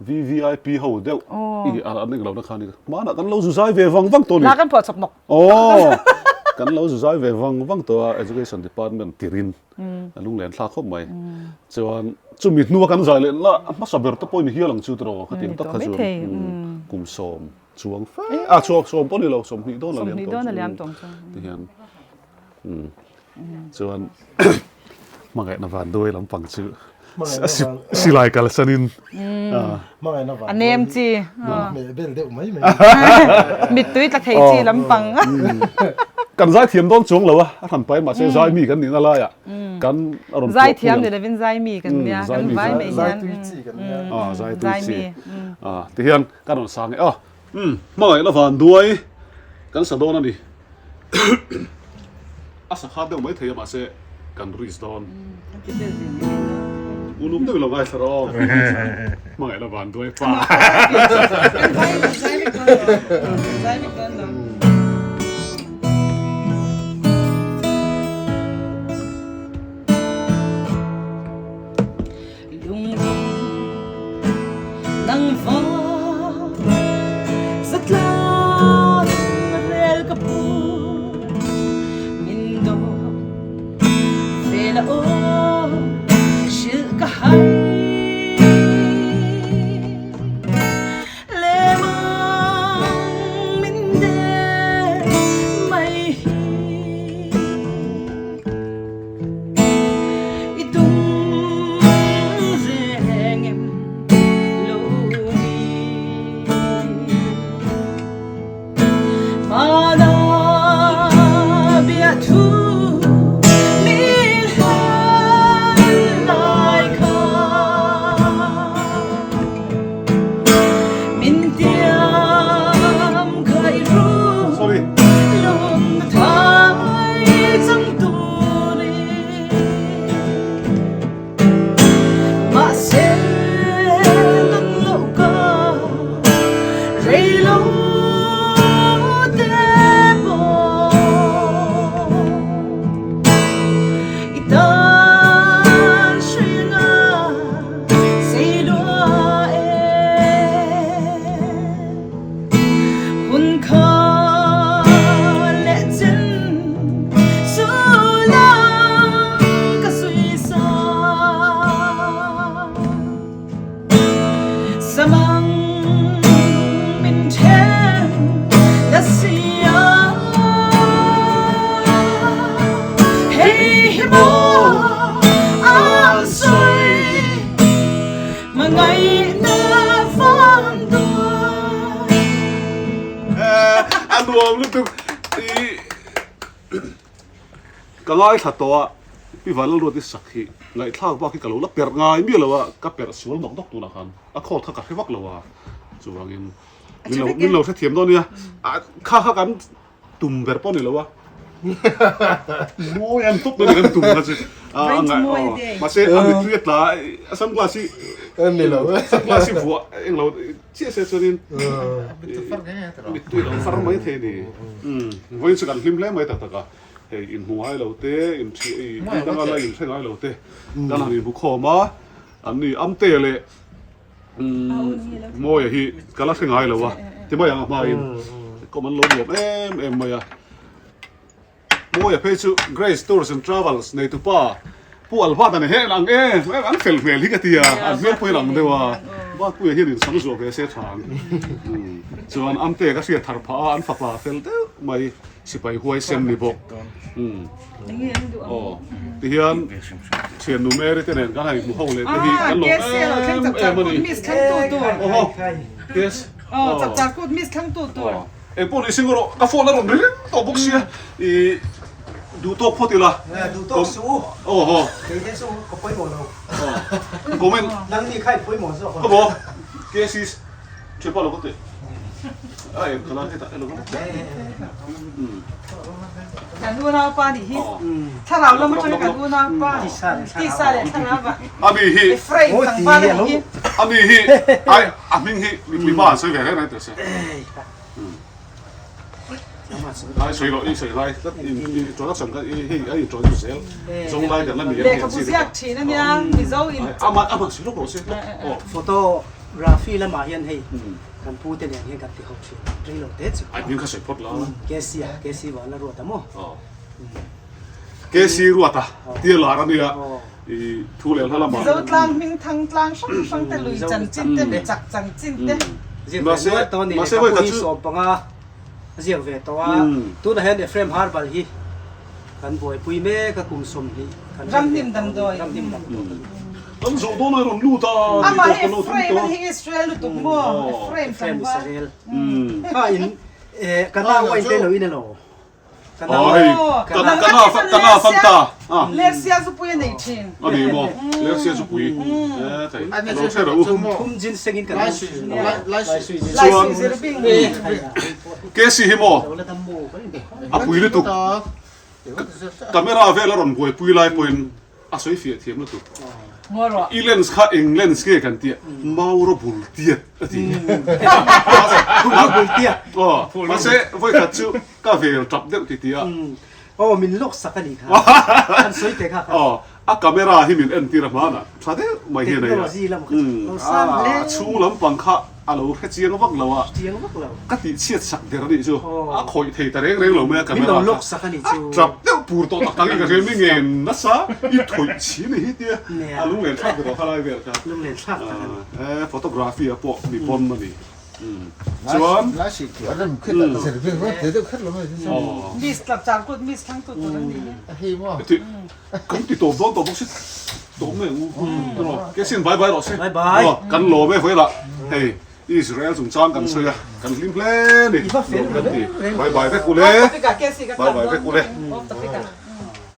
VVIP ho deuh i an eng lohna khan hmanah kan lo zu zai ve vang vang tawh a ni.
Hna kan phuah chawp nawk.
Aw kan lo zu zai ve vang vang tawh a Education Department tirin a lunglen thlak khawp mai. Chuan chumi hnua kan zai leh la hmasa ber te pawh i ni hial ang chu tiraw khatiang tak kha chuan kum sawm Chuang fe a chuak sawm pawh ni lo 20 dawn a liam tawh
20 dawn a liam tawh chu
ti hian chuan hmangaihna van duai lampang chu silai kalsanin
hmangaihna van
a nem chi
hmeh bel deuh mai mai
mittui tla thei chi lampang
kan zai thiam dawn chuang lo a a hran pai mahse zai mi kan nihna laiah kan a rawn
zai thiam ni lovin zai mi kan nia kan vai mai hian
zai tui chi kan nia
zai tui chi ti hian Ka rawn sang e aw. Umm, hmangaihna van duai kan sa dawn a ni. A sakha deuh mai thei a mahse kan risk dawn. Uluk deuh ilo ngaithla rawh aw. Hmangaihna van duai pa.
I tum reng em lo ni Mana biathu min hlan lai kha Min tiam kha i ru lung na thai chang turin Mahse dawt loh ka rei lo te pawh i tan hruina sei lua e Hun kha leh chen su lang ka suisa Samang min then ta sia Hei hi maw an sawi Mà ngaihna van duai.
A nuam lutuk i ka ngaithla tawh a Pi Vanlalruati sak hi ngaihthlak bak hi ka lo la perh ngai miah lo a ka perh sual nawk nawk tunah khan a chord kha ka hre vak lo a chuvangin min lo min lo hrethiam dawn nia kha kha kan Tum ber pawh ni lo a. Mawi an tawp dawn kan tum kha chu. A ngai aw. Mahse a mittui a tla a sunglass hi
ni lo.
Sunglass hi vuah eng lo chiah se chuanin mittui lo far mai thei a ni. Vawiin chu kan hlim hle mai tak tak a. Hei inhmu ngai lo te, inthih danga la inhre ngai lo te kan han inhmu khawm a. An ni Amte leh Mawia hi ka la hre ngai lo a, ti mai ang a hmain kawm an lo nuam em em mai a. Mawia phei chu Grace Tours and Travels nei tupa Pu Alvat a ni he ang em em an fel hmel hi ka ti a, an hmel pawhin ang deuh a, Batpuia hian insam zuah ve se tha ang. Chuan Amte ka hriat thar phah a, an fapa fel deuh mai sipai huaisen ni bawk. Aw tihian thiannu Mary te nen kan han inhmu ho leh te hi kan lawm em em a ni. Awhaw yes aw engpawh ni sing rawh ka phone a rawn ri reng tawh bawk sia i duh tawk phawt ila awhaw comment ka maw KC Thianpa lo ka ti. A em ka la hetah elo ka
Kan unau pa nih hi. Thlarau lam atanga kan unau pa. Tisa leh thlarau ah.
Ami hi.
Efraim tlangval a nih hi.
Ami hi ai a hming hi mipui ba an sawi ve reng reng teh se. Ai sawi loh i sawi lai tlat in introduction kha i hei a introduce zel zawng lai kan la ni em
Lehkhabu ziak thin a nia Mizo in.
Amah amah sawi lawk rawh se.
Photo Rafi lamah hian hei kan pu te nen hian kan ti ho thin rei lo te chu.
Ai hming kha sawi phawt la.
KC a KC Vala Ruata maw?
KC Ruata tia lar a nia i thu leh hla lamah.
Mizo tlang hming thang tlang hrang hrang te lui chanchin te mechak chanchin te.
Ziak ve nual tawh a ni lehkhabu hi 15 a ziak ve tawh a tunah hian Ephraim Harbal hi kan buaipui mek a kum 20 kan
Ramhnim damdawi.
Ramhnim damdawi.
Kan zawh dawn a rawn lut a.
Amah hi Ephraim a ni hi Israel lutuk maw Ephraim
tlangval. Israel. Kha in ka nau a in te lo in elo. Ka nau
ka ka na fanta.
Lersia zupui a nei thin.
A ni maw Lersia zupui. Thei lo hre rawh u.
Thum ginseng in kan
Lai sui
zir bing.
Kesi hi maw a pui lutuk. Camera vel a rawn buaipui lai pawhin a sawi fiah thiam lutuk. I lens kha eng lens nge kan tia Mauro bul tiat a ti.
Mauro bul tiat.
Aw, mahse vawikhat chu ka vel tap deuh ti tia.
Aw, min lawk sak a nih kha. An sawi teh kha kha.
Aw, a camera hi min entir a hmanah tha deuh mai hian a ia.
Technology lam kha chu lo sang hle.
A chhung lampang kha a lo hre chiang vak lo a.
Chiang vak lo.
Ka tih chhiat sak der a nih chu. A khawih thei ta reng reng lo mai a camera kha.
Min lo lawk sak a nih chu.
A tap deuh pur tawh tak tak in ka hria mi ngen nasa i thawih chhin a hi tia a lunglen thlak ve tawh kha lai vel kha.
Lunglen thlak tak a ni.
E photography ah pawh mi pawn a ni. Chuan.
Miss tlap char kut miss thlang tu tur an nih hi.
Kan ti tawp dawn tawh bawk si tawp mai ang u tawh Kesin bye bye rawh se
Bye bye.
Aw kan lawm e vawilah hei Israel chungchang kan sawi a kan hlim hle ni
I va fel
kan ti
reng
bye bye vek u le
Off topic ah Kesi ka
bye bye vek u le
Off topic ah.